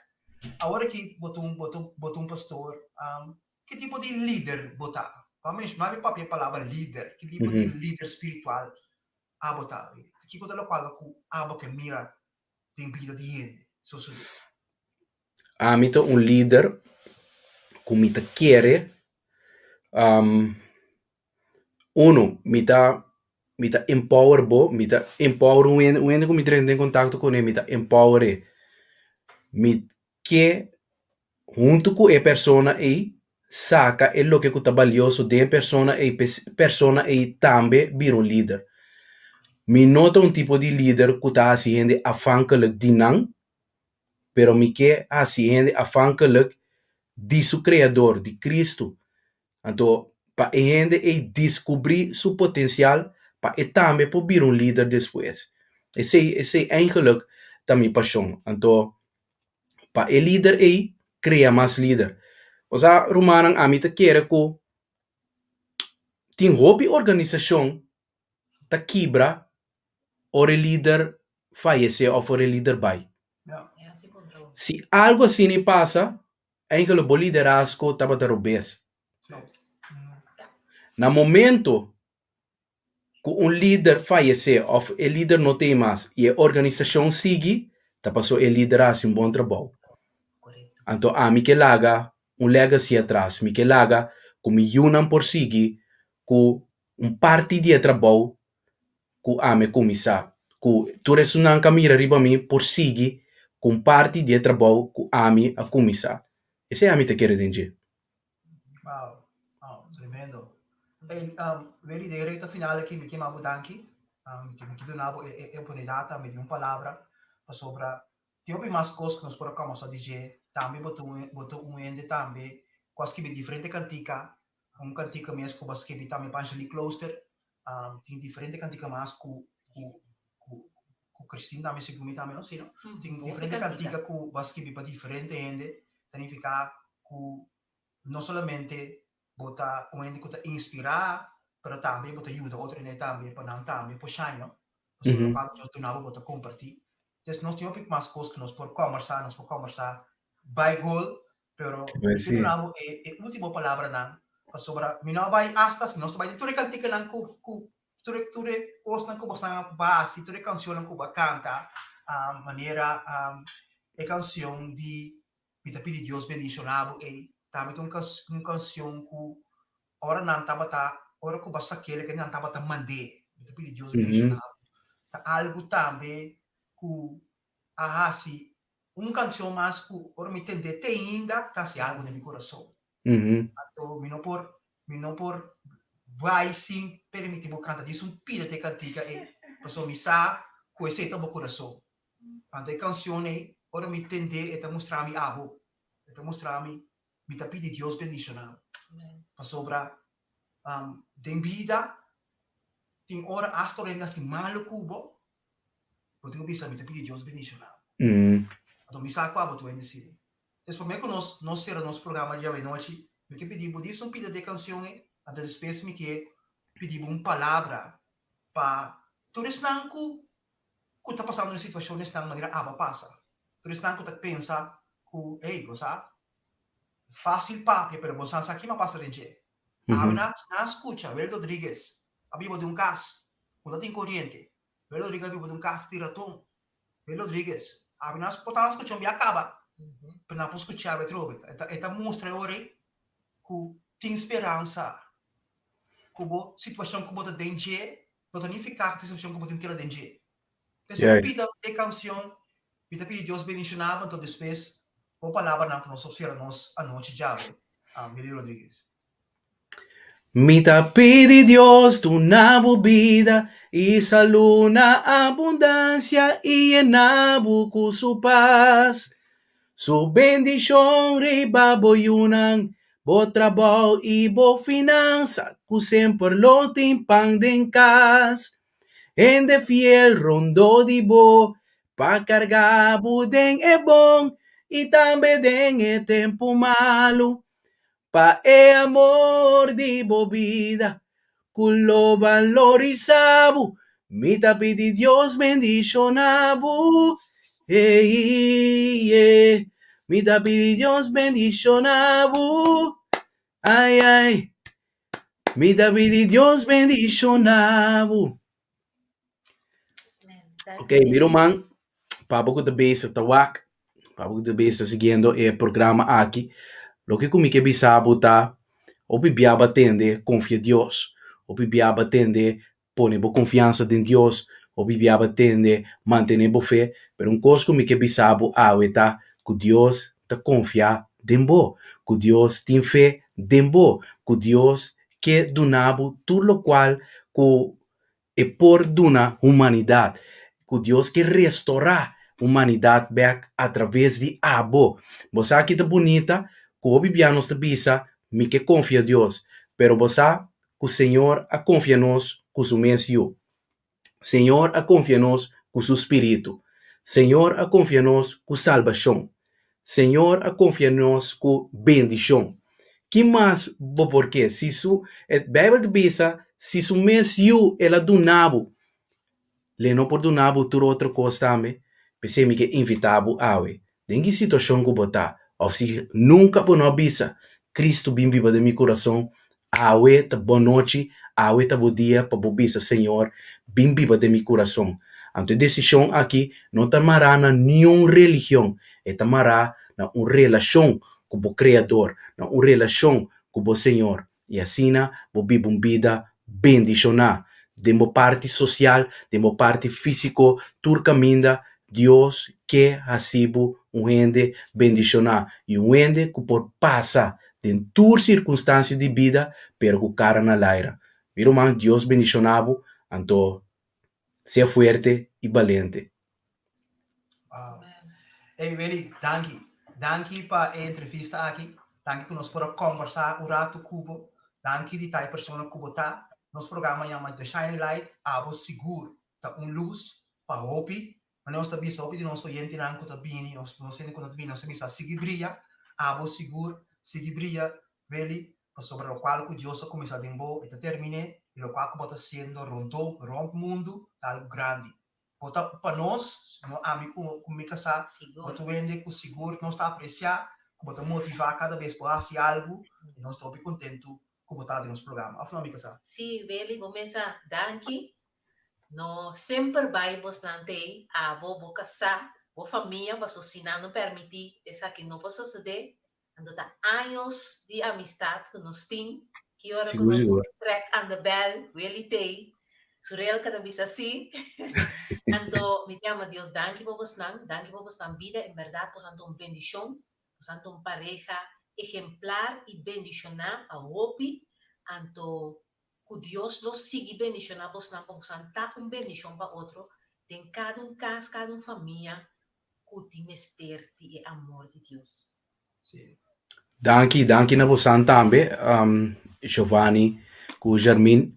Speaker 2: Awor aki bo ta un bo ta bo ta un pastor, um, Ki tipo di lider bo ta? Bo a menshoná mi papia e palabra lider. Ki tipo di lider spiritual abo ta? Kiko ta lokual ku abo ke mira den bida di hende sosodé?
Speaker 4: Ami ta un lider ku mi ta kere, uno, mi ta mi ta empower bo, mi ta empower un hende, un hende ku mi drenta den kontakto kuné mi ta empower e. Mi ke huntu ku e persona ei saka e loke ku ta balioso den e persona ei pa e persona ei tambe bira un lider. Mi no ta un tipo di lider ku ta hasi hende afhankelijk di nan, pero mi ke hasi hende afhankelijk di su Kreador, di Kristu. Anto pa e hende ei diskubrí su potensial pa e tambe por bira un lider despues. Esei esei eigenlijk ta mi pashon. Anto pa e lider ei krea mas lider. Osea rumannan ami ta kere ku tin hopi organisashon ta kibra ora e lider fayesé òf ora e lider bai. Si algu asina pasa, eigenlijk bo liderazgo tabata robes. Na momento ku un lider fayesé òf e lider no ta ei mas i e organisashon sigui, ta pasobra e lider a hasi un bon trabou. Anto ami ke laga un legacy atras, mi ke laga ku mi yunan por sigui ku un parti di e trabou ku ami a kuminsá, ku tur esunnan ku a mira riba mi por sigui ku un parti di e trabou ku ami a kuminsá. Esei ami ta kere den dje.
Speaker 2: Wow, wow, tremendo. Hey, um, Willy, den recta final aki mi ke mabo danki. Um, mi ke, mi ke duna bo e, e, e oportunidad tambe di un palabra pasobra tin hopi mas kos ku nos por a kòmensá di dje. Tambe bo ta un, bo ta un hende tambe ku a skibi diferente kantika. Un kantika mes ku bo a skibi tambe pa Angelique Klooster. Um, tin diferente kantika mas ku, ku, ku, ku Christine tambe segun mi tambe, no? Si, no? Tin
Speaker 3: Hopi
Speaker 2: diferente
Speaker 3: kantika.
Speaker 2: kantika ku bo a skibi pa diferente hende. Ta nifiká ku no solamente bo ta un hende ku ta inspirá, pero tambe bo ta yuda otro hende tambe pa nan tambe por shine, no? Pasobra lokual ku Dios duna bo, bo ta kompartí. Entonces nos tin hopi mas kos ku nos por kòmbersá, nos por kòmbersá bai gol, pero mi ke duna bo e e último palabranan, pasobra mi no a bai asta si nos ta bai den tur e kantikanan ku ku tur e tur e kosnan ku bo sa hasi, tur e kanshonnan ku bo a kanta, manera e kanshon di Mi ta pidi Dios bendiciona bo ey. Tambe ta un un cancion cu ora nan tabata, ora cu bo a sakel ke nan tabata mand'é. Mi ta pidi Dios bendiciona bo. Ta algo tambe cu a haci un cancion mas cu ora mi tend'é te ainda ta haci algo den mi curason. Anto mi no por mi no por bai sin permiti bo canta djis un pida di e cantica ey, pasobra mi sa cu esey ta bo curason. Anto e cancion ei, ora mi tend'é, e ta mustra mi abo. E ta mustra mi, mi ta pidi Dios bendiciona bo. Pasobra den bida tin ora hasta ora hende hasi malo cu bo, bo tin cu bisa mi ta pidi Dios bendiciona bo. Anto mi sa cu abo tur hende sirbi. Entonces prome cu nos nos cera nos programa di awenochi, mi ke pidi bo disa un pida di e cancion ei, anto despues mi ke pidi bo un palabra pa tur esnan cu ku ta pasando den situashon esnan manera abo a pasa. Tur esnan ku ta pensa ku, hey, bo sa, fásil papia, pero bo sa sa kima pasa den dje. Awe nan a skucha Will Rodriguez a biba den un kas ku no tin koriente. Will Rodriguez a biba den un kas di raton. Will Rodriguez, awe nan por tabata skucha un bia kaba, pero nan por skucha awe atrobe. E ta mustra e ora ei ku tin speransa, ku bo situashon ku bo ta den dje No ta nifiká ku ta situashon ku bo tin keda den dje. P'esei pida e kansion, Mi ta pidi Dios bendishoná bo, anto despues bo palabranan ku nos sera nos anochi djawe. Willy Rodriguez.
Speaker 4: Mi ta pidi Dios duna bo bida i salú na abundansia i yena bo ku su pas. Su bendishon riba bo yunan. Bo trabou i bo finansa ku semper lo tin pan den kas. Hende fiel rondó di bo pa karga bo den e bon i tambe den e tempu malu. Pa e amor di bo bida ku lo balorisa bo, mi ta pidi Dios bendishona bo. Hey, yeah. Mi ta pidi Dios bendishona bo. Ai, ai. Mi ta pidi Dios bendishona bo. Ok, mi ruman, pa bo ku ta bezig ta wak, pa bo ku ta bezig ta siguiendo e programa aki, loke ku mi ke bisa bo ta, hopi bia bo a tende konfia Dios, hopi bia bo a tende pone bo konfiansa den Dios, hopi bia bo a tende mantene bo fe, pero un kos ku mi ke bisa bo awe ta ku Dios ta konfia den bo, ku Dios tin fe den bo, ku Dios ke duna bo tur lokual ku e por duna humanidat, ku Dios ke restorá humanidat bèk atraves di abo. Bo sa ki ta bunita ku hopi bia nos ta bisa, Mi ke konfia Dios, pero bo sa ku Señor a konfia nos ku su mes Yu. Señor a konfia nos ku su Spiritu. Señor a konfia nos ku salbashon. Señor a konfia nos ku bendishon. Ki mas bo por ke? Si su, e Bijbel ta bisa, si su mes Yu el a duna bo, le no por duna bo tur otro kos tambe? P'esei mi ke invitá bo awe, den ki situashon ku bo ta, òf si nunka bo no a bisa, Kristu bin biba den mi kurason, Awe ta bo nochi, awe ta bo dia pa bo bisa, Señor, bin biba den mi kurason. Anto e desishon aki no ta mará na niun religion, e ta mará na un relashon ku bo Kreador, na un relashon ku bo Señor. I asina bo biba un bida bendishoná den bo parti sosial, den bo parti físiko, tur kaminda Dios ke hasi bo un hende bendishoná i un hende ku por pasa den tur sirkunstansia di bida pero ku kara na laira. Mi ruman, Dios bendishoná bo, anto sea fuerte i balente.
Speaker 2: Wow. Hey Willy, danki. Danki pa e entrevista aki. Danki ku nos por a kombersá un ratu ku bo. Danki di ta e persona ku bo ta. Nos programa yama The Shining Light, abo sigur ta un lus pa hopi. Manera nos ta bisa hopi di nos oyentenan ku ta bini, nos nos hende ku ta bini, nos ta bisa sigui bria, abo sigur sigui bria, Willy, pasobra lokual ku Dios a kuminsá den bo, e ta termin'é, i lokual ku bo ta hasiendo rondó, rònt mundu, ta algu grandi. Bo ta pa nos, no ami ku ku mi kasá, bo ta wende ku sigur nos ta apresiá ku bo ta motivá kada bes bo hasi algu, i nos ta hopi kontentu ku bo ta den nos programa. Òf no, mi kasá?
Speaker 3: Sí, Willy, bo mesa danki. No semper bai bosnan t'ei, abo, bo kasá, bo famia, paso si nan no permití esaki no por sosodé, anto ta años di amistad ku nos tin, ki ora ku
Speaker 4: Sigur,
Speaker 3: nos
Speaker 4: sigur.
Speaker 3: trek aan de bel, Willy t'ei, Surelka ta bisa sí. Anto mi ta yama Dios danki pa bosnan, danki pa bosnan bida, en bèrdat bosnan ta un bendishon, bosnan ta un pareha ehemplar i bendishoná pa hopi, anto Ku Dios lo sigui bendishoná bosnan pa bosan ta un bendishon pa otro den kada un kas, kada un famia ku tin mester di e amor di Dios.
Speaker 2: Sí.
Speaker 4: Danki, danki na bosan tambe, Giovanni ku Jermin.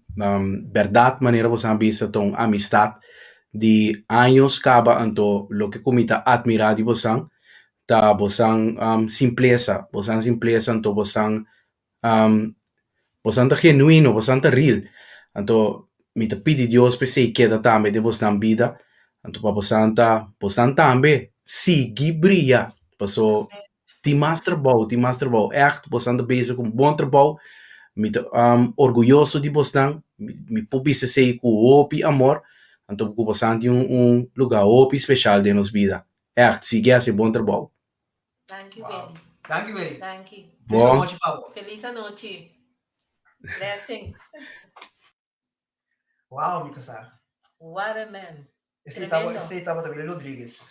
Speaker 4: Bèrdat manera bosan a bisa ta un amistat di años kaba, anto loke ku mi ta atmirá di bosan ta bosan simplesa, bosan simplesa anto bosan Bosan ta genuino, bosan ta real. Anto mi ta pidi Dios p'esei keda tambe den bosnan bida, anto pa bosan ta, bosan tambe sigui bria, paso tin mas trabou, tin mas trabou. Ègt bosan ta bezig ku un bon trabou, mi ta orguyoso di bosnan, mi por bisa esei ku hopi amor, anto ku bosan tin un luga hopi speshal den nos bida. Ègt, sigui hasi bon trabou.
Speaker 3: Danki,
Speaker 2: Wow.
Speaker 3: Willy.
Speaker 2: Danki, Willy.
Speaker 3: Danki.
Speaker 2: Feliz
Speaker 4: Bon.
Speaker 2: anochi pa bo.
Speaker 3: Feliz anochi. Blessings.
Speaker 2: Wow, mi kasá.
Speaker 3: What a man.
Speaker 2: Esei tabata,
Speaker 3: Tremendo.
Speaker 2: esei tabata Willy Rodriguez.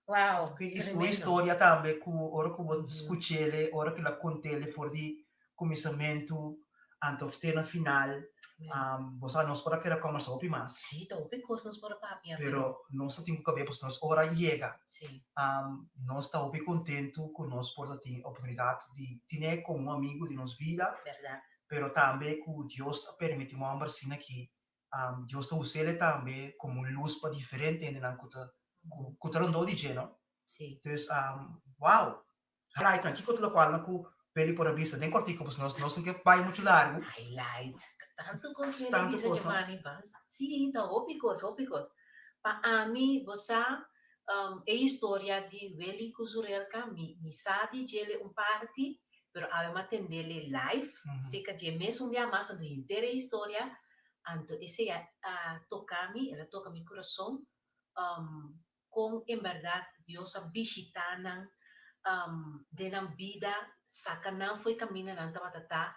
Speaker 3: Wow,
Speaker 2: Ki is un
Speaker 3: tremendo.
Speaker 2: historia tambe ku ora ku bo
Speaker 3: Mhm.
Speaker 2: skuch'ele, ora ku el a kont'ele for di kuminsamentu. anto te na final. Um, bo sa nos por a keda kòmbersá hopi mas.
Speaker 3: Sí, ta hopi kos nos por a papia.
Speaker 2: Pero nos ta tin ku kab'é pasobra nos ora yega.
Speaker 3: Sí.
Speaker 2: Um, nos ta hopi kontentu ku nos por ta tin oportunidat di tin'é komo un amigu di nos bida.
Speaker 3: Bèrdat.
Speaker 2: Pero tambe ku Dios ta permití un hòmber asina aki, um, Dios ta us'é tambe komo un lus pa diferente hendenan ku ta ku ta rondó di dje, no?
Speaker 3: Sí.
Speaker 2: Dus, um, wow! Highlight nan, kiko ta lokual nan ku Billy por a bisa den kortiko pasobra nos nos no ke bai muchu largu.
Speaker 3: Highlight, ta tantu kos mi a bisa Giovanni, ban sí, ta hopi kos, hopi kos. Pa ami, bo sa, e historia di Willy ku Zurelka, mi mi sa di djele un parti, pero awe mi a tendele live, seka dje mes un bia mas, anto henter e historia, anto esei a a toka mi, el a toka mi kurason, kon en bèrdat Dios a bishitá nan den nan bida, saka nan for e kaminda nan tabata ta,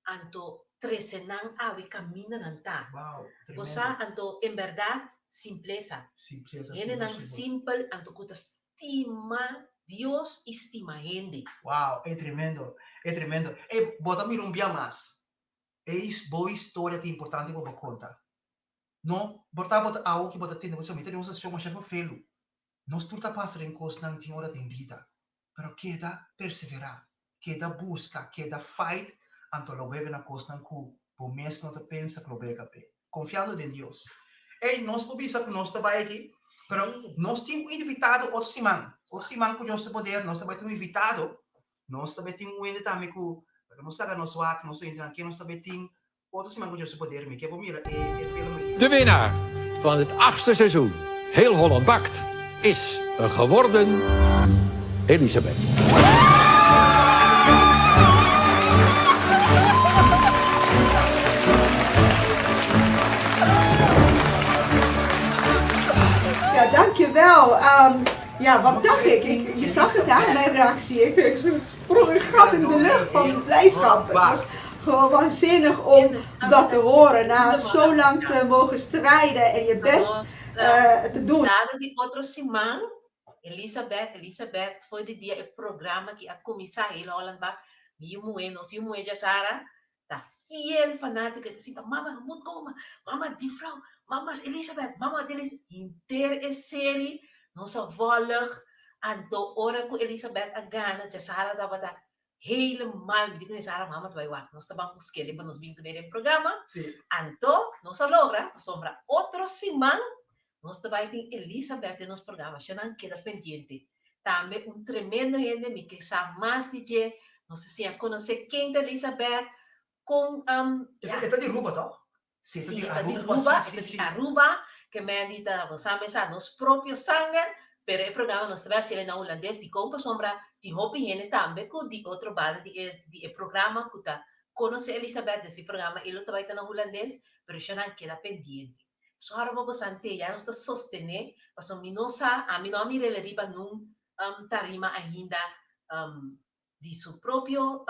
Speaker 3: anto trese nan awe kaminda nan ta.
Speaker 2: Wow,
Speaker 3: Bo sa, anto en bèrdat simplesa.
Speaker 2: Simplesa,
Speaker 3: Hendenan simpel anto ku ta stima Dios i stima hende.
Speaker 2: Wow, e tremendo, e tremendo. E bo ta mira un bia mas. E bo historia ta importante pa bo konta. No, por ta bo ta awo ki bo ta tende bo sa mi ta den un situacion masha vervelu. Nos tur ta pasa den cosnan tin ora den bida, pero keda persevera, keda busca, keda fight anto lo bebe na cosnan cu bo mes no ta pensa cu lo bega p'e. Confiando den Dios. Ey, nos por bisa cu nos ta bay aki, pero nos tin un invitado otro siman. Otro siman cu Dios ta poder nos ta bay tin un invitado. Nos ta bay tin un hende tambe cu, nos laga nos wak, nos oyentenan ken nos ta bay tin. Otro siman ku Dios su poder mi ke bo mira e e film aki.
Speaker 5: De winnaar van het achtste seizoen Heel Holland Bakt is geworden Elisabeth.
Speaker 6: Ja, dankjewel. Um, ja, wat dacht ik? ik? Je zag het hè, mijn reactie. Ik sprong een gat in de lucht van blijdschap. Het was gewoon waanzinnig om dat te horen. Na zo lang te mogen strijden en je best uh, te doen.
Speaker 3: Dado di otro siman, Elisabeth, Elisabeth, for di dia e programa ki a kuminsá Heel Holland Bakt, mi yu muhé, nos yu muhé Jasara, ta fiel fanátiko, e ta sinta, mama, je moet komen, mama, die vrouw, mama Elisabeth, mama Elisabeth, henter e serie nos a volg, anto ora ku Elisabeth a gana, Jasara tabata Helemaal, mi di ku Sara, mama ta bai wak, nos ta ban busk'é pa nos bin kuné den programa.
Speaker 2: Sí.
Speaker 3: Anto, nos a logra, pasobra otro siman nos ta bai tin Elisabeth den nos programa, ashanan keda pendiente. Tambe un tremendo hende, mi ke sa mas di dje, nos ta siña konosé ken ta Elisabeth, kon,
Speaker 2: ya. E ta di Aruba, tòg?
Speaker 3: Sí, e ta di Aruba, e ta di Aruba, ke Mandy ta bo sa mesa nos propio sanger, pero e programa nos ta bai hasiel na hulandes, dikon? Pasobra tin hopi hende tambe ku di otro banda di e di e programa ku ta konosé Elisabeth, des e programa e lo ta bai ta na hulandes, pero eshanan keda pendiente. Sòru pa bo sa ante ya nos ta sostené, pasobra mi no sa, ami no a mir'el riba nun tarima ainda di su propio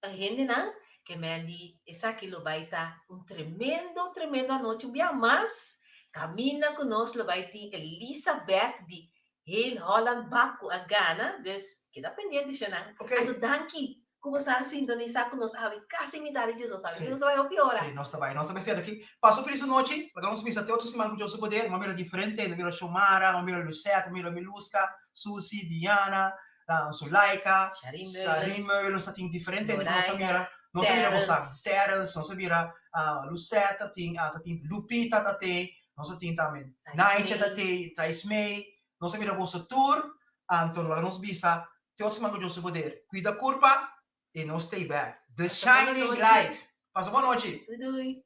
Speaker 3: hendenan ke men di esaki lo bai ta un tremendo tremendo anochi un bia mas kaminda ku nos lo bai tin Elisabeth di Heel Holland Bak ku a gana dus keda pendiente shennan anto danki ku bo sa sintonisa ku nos awe kasi mitad di djus nos awe nos ta bai hopi ora.
Speaker 2: Si nos ta bai nos ta bai sera aki pasa un felis anochi laga nos bisa te otro siman ku Dios su poder mi a mira diferente mi a mira Xiomara mi a mira Lucette mi a mira Miluska Susi Diana Zulaika, Sharin Meulens, ta tin diferente hende ku nos a mira, nos a mira bosan, Terrence, nos a mira Lucette ta tin, ta tin Lupita ta tei, nos a tin tambe Naicha ta tei, Thais May, nos a mira boso tur, anto laga nos bisa te otro siman ku Dios su poder, kuida kurpa i nos stay back. The Shining Light. Pasa bon nochi.
Speaker 3: Doei doei.